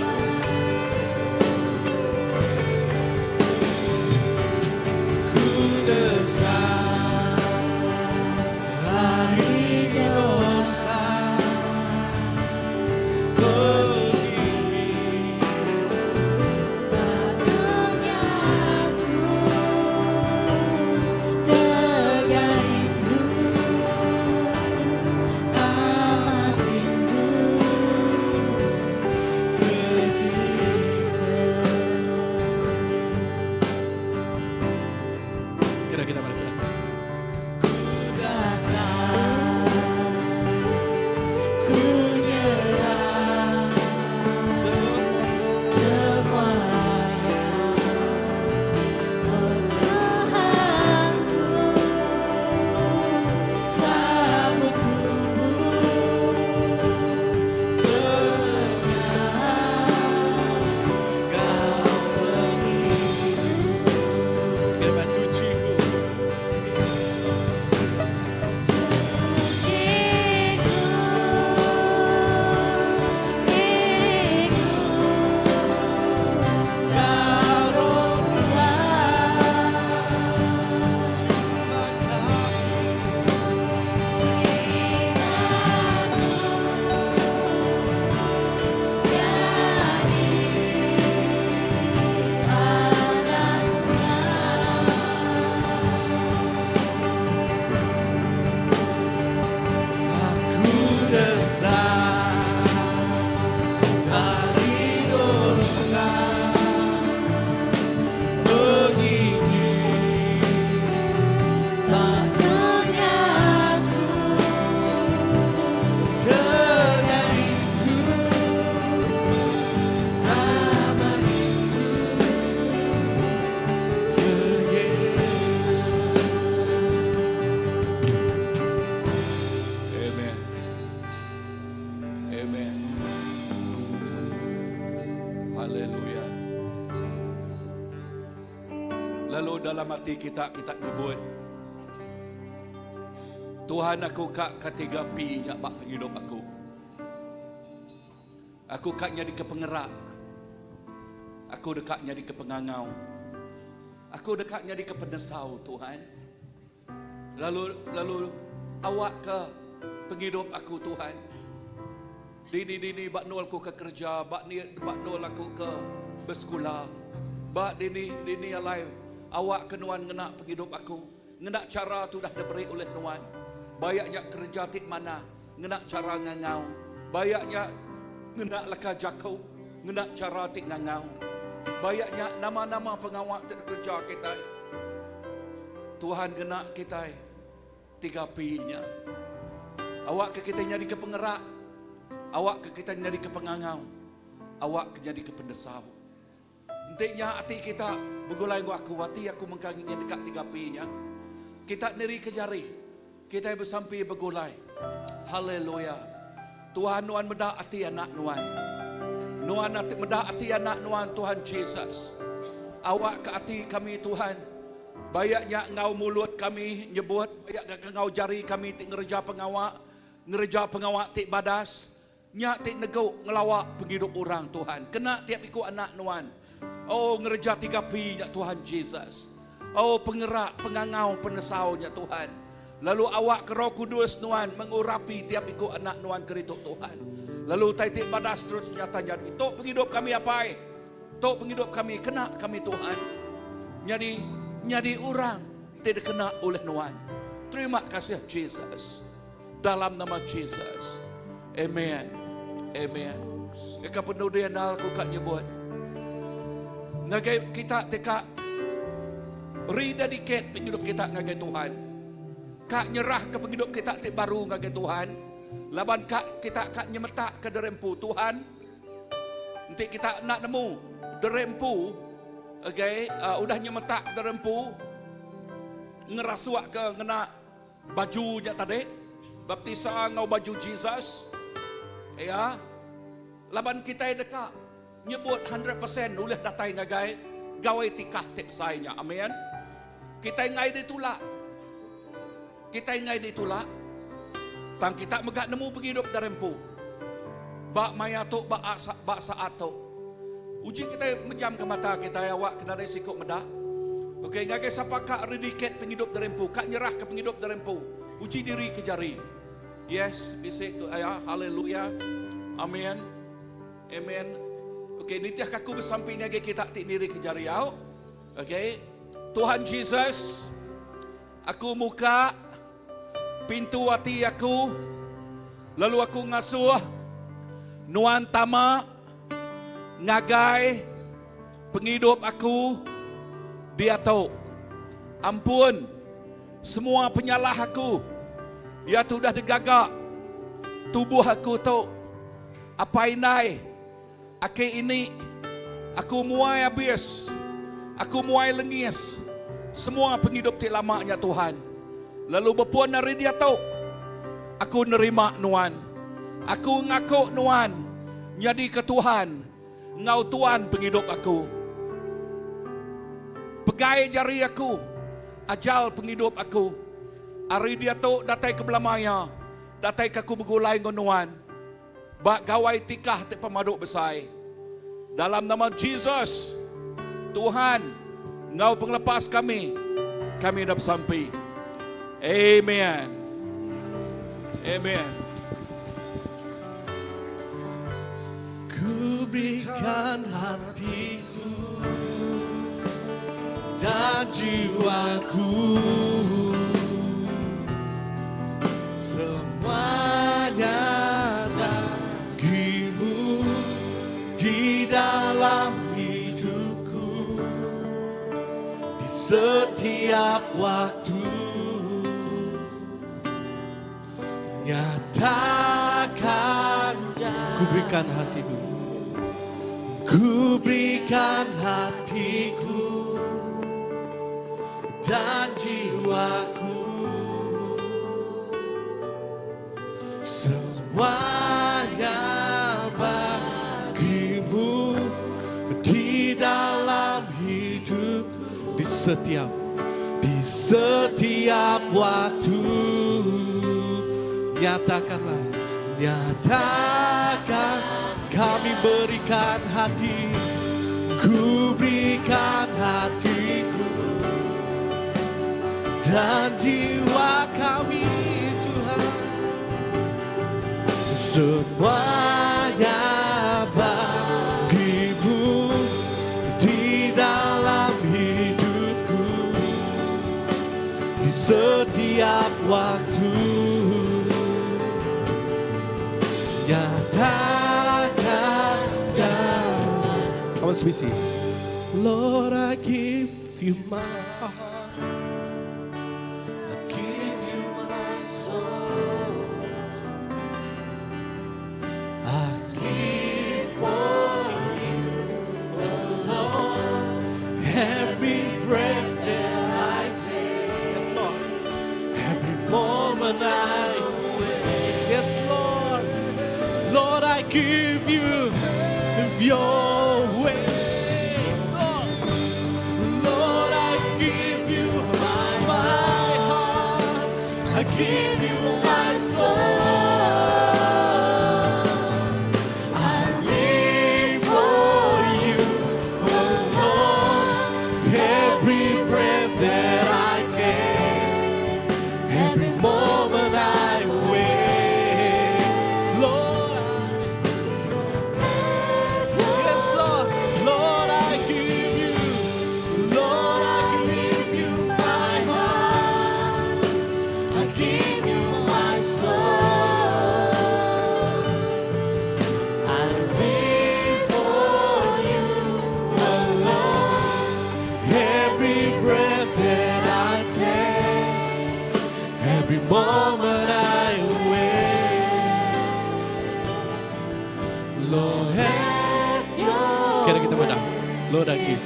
Ku desak hari dosa begini Batunya. Lalu dalam ati kita kita nyebut Tuhan aku ka ketiga P nya ba pengidup aku. Aku ka nyadi ke pengerak. Aku deka nyadi ke pengangau. Aku deka nyadi ke penesau Tuhan. Lalu lalu awakka pengidup aku Tuhan. Dini dini ba nul ku ke kerja, ba ni ba nul aku ke besekula. Ba dini dini alai awakka nuan ngena pengidup aku ngena chara ti udah diberi ulih nuan. Bayak nya kereja ti manah ngena chara ngangau. Bayak nya ngena leka jaku ngena chara ti ngangau. Bayak nya nama-nama pengawa ti dikereja kitai. Tuhan ngena kitai 3P nya. Awakka kitai nyadika pengerak, awakka kitai nyadika pengangau, awakka nyadika pendesau. Enti nya ati kita begulai enggau aku, ati aku mengkang ingin deka 3P nya. Kita nirika jari, kitai besampi begulai. Haleluya. Tuhan nuan meda ati anak nuan. Nuan ati meda ati anak nuan Tuhan Jesus. Awakka ati kami Tuhan Bayak nya enggau mulut kami nyebut, bayak ga ke enggau jari kami ti ngereja pengawa, ngereja pengawa ti badas, nya ti negu ngelawa pengidup orang, Tuhan. Kena tiap iku anak Nuan. Oh, ngereja 3P nya Tuhan Jesus. Oh, pengerak, pengangau, penesau nya Tuhan. Lalu awak ke Roh Kudus Nuan mengurapi tiap iku anak Nuan ke ditu, Tuhan. Lalu utai ti badas terus nyata nyadi. Tu pengidup kami, Apai. Tu pengidup kami kena kami Tuhan nyadi nyadi orang ti dikena ulih nuan. Terima kasih Jesus. Dalam nama Jesus. Amen. Amen. Eka penudi andal aku ka nyebut. Ngagai kita ti ka rededicate pengidup kita ngagai Tuhan. Ka nyerah ke pengidup kita ti baru ngagai Tuhan. Laban ka kita ka nyemetak ke diri empu Tuhan. Enti kita enda nemu diri empu, okay, uh, udah nyemetak diri empu, ngerasuk ke ngena baju nya tadi, baptisa enggau baju Jesus, ya, laban kitai deka nyebut 100% ulih datai ngagai gawai tikah ti besai nya. Amin. Kitai enggai ditulak. Kitai enggai ditulak, tang kita mega nemu pengidup diri empu. Ba maya tu, ba ba saat tu. Uji kitai mejamka mata kitai awak ke nadai siku meda. Okey, ngagai sapa ka redicate pengidup diri empu, ka nyerahka pengidup diri empu, uji diri ke jari. Yes, bisi tu aya. Haleluya. Amin. Amen. Okey, nitihka aku besampi ngagai kita ti niri ke jari au. Okey. Tuhan Jesus, Aku muka pintu ati aku, lalu aku ngasuh Nuan tama ngagai pengidup aku diatu. Ampun semua penyalah aku iya ti udah digaga tubuh aku tu, apai indai. Aki ini, aku muai abis, aku muai lengis semua pengidup ti lama nya Tuhan. Lalu bepun ari diatu, aku nerima Nuan. Aku ngaku Nuan nyadika Tuhan enggau Tuan pengidup aku. Pegai jari aku, ajal pengidup aku. Ari diatu datai ke belama iya, datai ke aku begulai enggau Nuan. Ba gawai tikah ti pemadu besai. Dalam nama Jesus, Tuhan enggau pengelepas kami, kami udah besampi. Amen. Amen. Ku berikan hatiku dan jiwaku Semuanya bagimu di dalam hidupku Di setiap waktu Nyatakan Ku berikan hatiku Ku berikan hatiku Dan jiwaku Semuanya bagimu Di dalam hidup Di. setiap Di setiap waktu Nyatakanlah Nyatakan Kami berikan hati Ku berikan hatiku Dan jiwa kami Tuhan Semuanya bagimu Di dalam hidupku Di setiap waktu Nyatakan jalan Come on, Smithy. Lord, I give you my heart I give you my soul I give for you alone Every breath that I take Yes, Lord Every moment I wait Yes, Lord Lord, I give you your way Lord, Lord, I give you my heart I give you my soul I live for you alone. Every breath that I take, every moment I wait, Lord, I, yes, Lord, Lord, I give you, Lord, I give you my heart, I give you my soul. I live for you alone. Every breath that I take, every moment I wait. Lord, have your Sekarang kita menang. Lord, I give.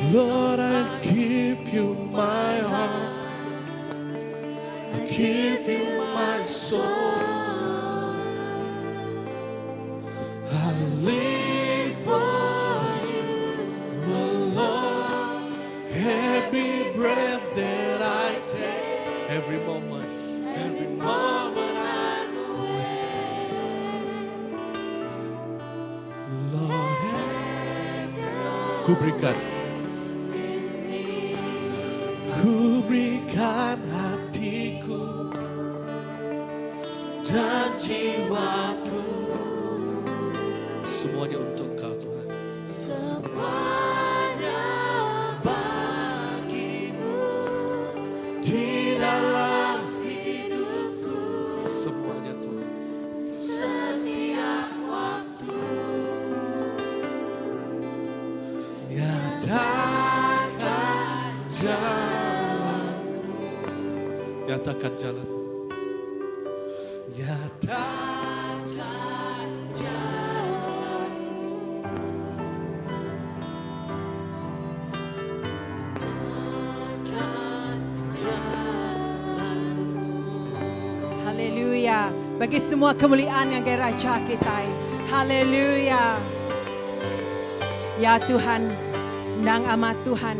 Lord, I give you my heart. I give you my soul. I live for you alone. Every breath that I take, every moment, every moment I'm awake. Lord, ku berikan, ku berikan hatiku dan jiwaku semuanya untuk Kau Tuhan. Semuanya bagimu Di dalam hidupku semuanya Tuhan. setiap waktu Nyatakan jalan. Nyatakan jalan. Nyatakan jalan. Nyatakan jalanmu Haleluya. Bagi semua kemuliaan yang Raja kita. Haleluya. Ya Tuhan, nang amat Tuhan,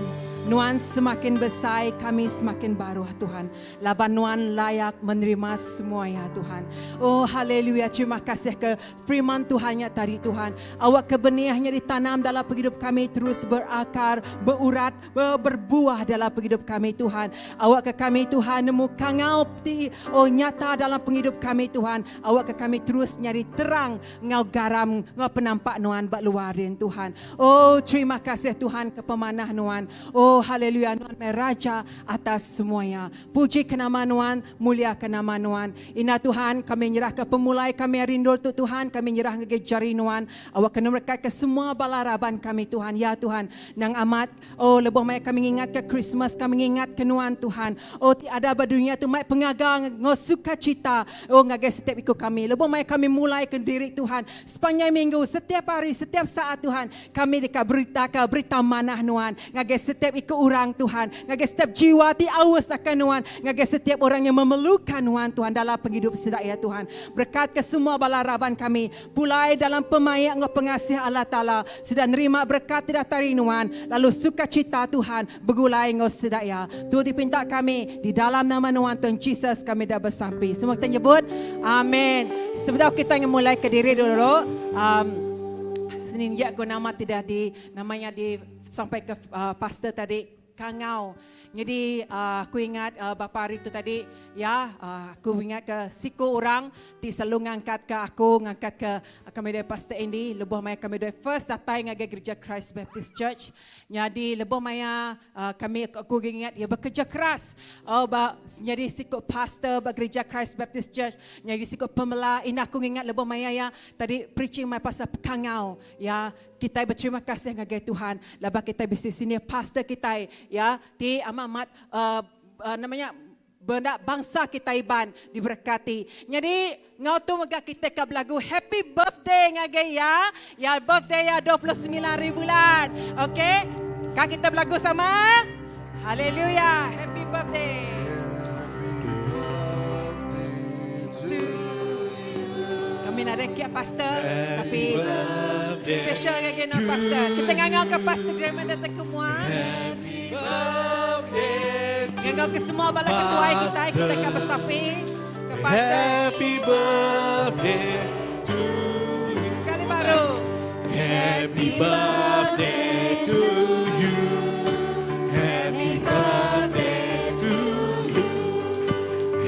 Nuan semakin besar, kami semakin baru Tuhan. Laban Nuan layak menerima semua ya Tuhan. Oh haleluya, terima kasih ke firman Tuhannya tadi Tuhan. Awak kebeniahnya ditanam dalam penghidup kami terus berakar, berurat, berbuah dalam penghidup kami Tuhan. Awak ke kami Tuhan nemu kangau ti oh nyata dalam penghidup kami Tuhan. Awak ke kami terus nyadi terang ngau garam ngau penampak Nuan bak luarin Tuhan. Oh terima kasih Tuhan ke pemanah Nuan. Oh haleluya Nuan raja atas semuanya. Puji ke nama Nuan, mulia ke nama Nuan. Ina Tuhan kami nyerah ke pemulai kami rindu tu Tuhan, kami nyerah ke jari Nuan. Awak kena mereka ke semua bala raban kami Tuhan. Ya Tuhan, nang amat oh lebuh maya kami ingat ke Christmas, kami ingat ke Nuan Tuhan. Oh tiada ba dunia tu mai pengagang ngau sukacita. Oh ngagai setiap ikut kami. Lebuh maya kami mulai ke diri Tuhan. Sepanjang minggu, setiap hari, setiap saat Tuhan, kami dekat berita ke berita manah Nuan. Ngagai setiap ikut. iku orang Tuhan, ngagai setiap jiwa ti aus akan Nuan, ngagai setiap orang yang memerlukan Nuan Tuhan dalam pengidup sida iya Tuhan. Berekatka semua bala raban kami pulai dalam pemaik enggau pengasih Allah Taala, sida nerima berekat ti datai ari Nuan, lalu sukacita Tuhan begulai enggau sida iya. Tu dipinta kami di dalam nama Nuan Tuhan Jesus kami dah besampi. Semua kita nyebut Amen. Sebedau kita ngemulaika diri dulu, um, seninjak ku nama ti dah di nama nya di sampai ke uh, pastor tadi kangau. Jadi uh, aku ingat uh, bapa hari tu tadi ya uh, aku ingat ke siku orang ti selalu ngangkat ke aku ngangkat ke kami dari Pastor Andy lebuh maya kami dari first datai ngagai gereja Christ Baptist Church. Nyadi lebuh maya uh, kami aku ingat ia bekerja keras oh ba nyadi siku pastor ba gereja Christ Baptist Church nyadi siku pemela indah aku ingat lebuh maya ya tadi preaching mai pasal kangau ya Kitai beterima kasih ngagai Tuhan laban kitai bisi senior pastor kitai ya ti amat amat uh, uh, nama nya benda bangsa kitai Iban diberkati. Nyadi ngau tu mega kitai ka belagu happy birthday ngagai iya. Ya birthday iya 29 hari bulan. Okey. Ka kita belagu sama. Haleluya. Happy birthday. Kami nadai kia pastor tapi special ngagai nuan pastor. Kita ngangau ke pastor Graham datang ke mua. Ngangau ke semua bala ketuai kita kita akan bersapi ke pastor. Happy birthday to you. Sekali baru. Happy birthday to you. Happy birthday to you.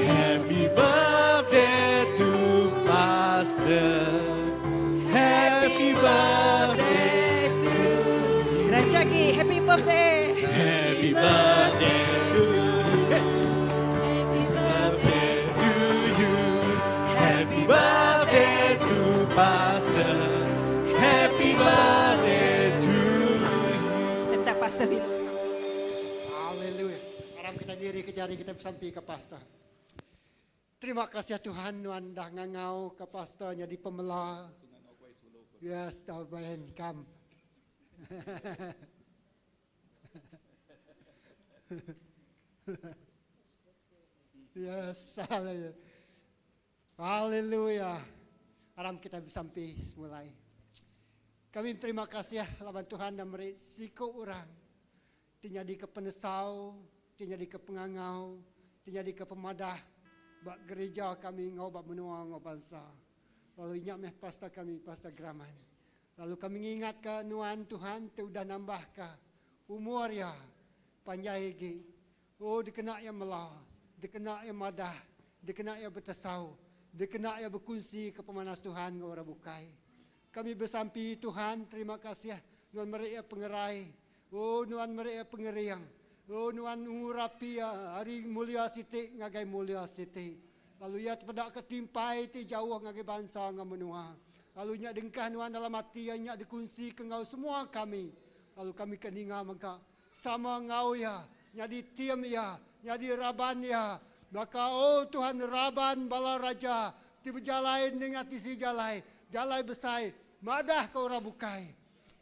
Happy birthday to Pastor. Happy birthday to you. Rancagi, happy birthday. Happy birthday to you. Happy birthday to you. Happy birthday to Pastor. Happy birthday to you. Tetap Pastor Philip. Haleluya. Aram kita diri ke jari kita sampai ke pastor. Terima kasih Tuhan nuan dah ngangau ke pastor jadi pemela. Yes, dah bayan kam. yes, haleluya. Haleluya. Aram kita besampi mulai. Kami terima kasih laban Tuhan dan meri siku orang ti nyadi ke penesau, ti nyadi ke pengangau, ti nyadi ke pemadah ba gereja kami ngau ba menua ngau bangsa. Lalu ingat meh pastor kami, Pastor Graman. Lalu kami ngingat ke nuan Tuhan ti udah nambah ke umur ya panjai lagi. Oh dikena ya mela, dikena ya madah, dikena ya bertesau, dikena ya berkongsi ke pemanas Tuhan ngau orang bukai. Kami bersampi Tuhan, terima kasih nuan meri ya pengerai. Oh nuan meri ya pengeriang. Oh nuan ngurapi ya hari mulia siti ngagai mulia siti. Lalu ia tepedak ke timpai ti jauh ngagai bangsa ngau menua. Lalu nyak dengkah nuan dalam hati ya nyak dikunsi ke ngau semua kami. Lalu kami keninga maka sama ngau ya nyadi tiam ya nyadi raban ya. Maka oh Tuhan raban bala raja ti berjalai dengan tisi jalai, jalai besai, madah ke orang bukai.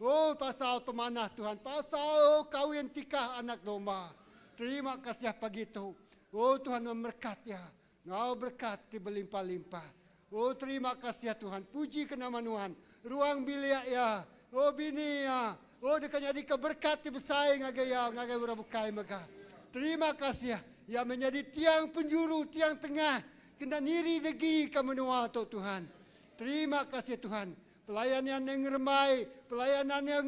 Oh pasal pemanah Tuhan, pasal oh, kawin tikah anak domba. Terima kasih pagi tu. Oh Tuhan memberkat ya. Ngau berkat ti berlimpah-limpah. Oh terima kasih ya Tuhan. Puji ke nama Tuhan. Ruang bilik ya. Oh bini ya. Oh dekat jadi keberkat ti besar ngagai ya ngagai orang bukai mega. Terima kasih ya. Ya menjadi tiang penjuru, tiang tengah. Kena niri degi ke menua tu Tuhan. Terima kasih Tuhan. Pelayanan yang remai, pelayanan yang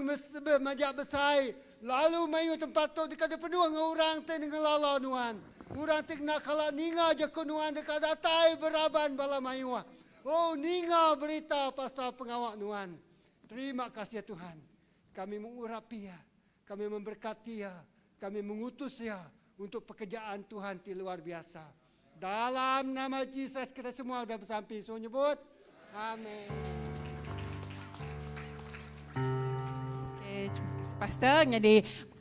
majak besar. Lalu mayu tempat tu dekat penuh dengan orang te dengan lala nuan. Orang te nak kala ninga je ke nuan dekat datai beraban bala mayu. Oh ninga berita pasal pengawak nuan. Terima kasih Tuhan. Kami mengurapi ya. Kami memberkati ya. Kami mengutus ya untuk pekerjaan Tuhan di luar biasa. Dalam nama Jesus kita semua sudah bersampi. Semua nyebut. Amin. Okay, terima kasih Pastor. Jadi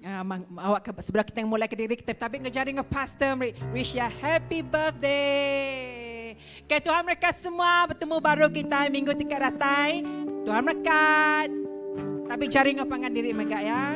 uh, awak ke, sebelah kita yang mulai ke diri kita tapi ngejari dengan Pastor wish ya happy birthday. Okay, Tuhan mereka semua bertemu baru kita minggu tiga datai. Tuhan berkat. Tapi cari dengan pangan diri mereka ya.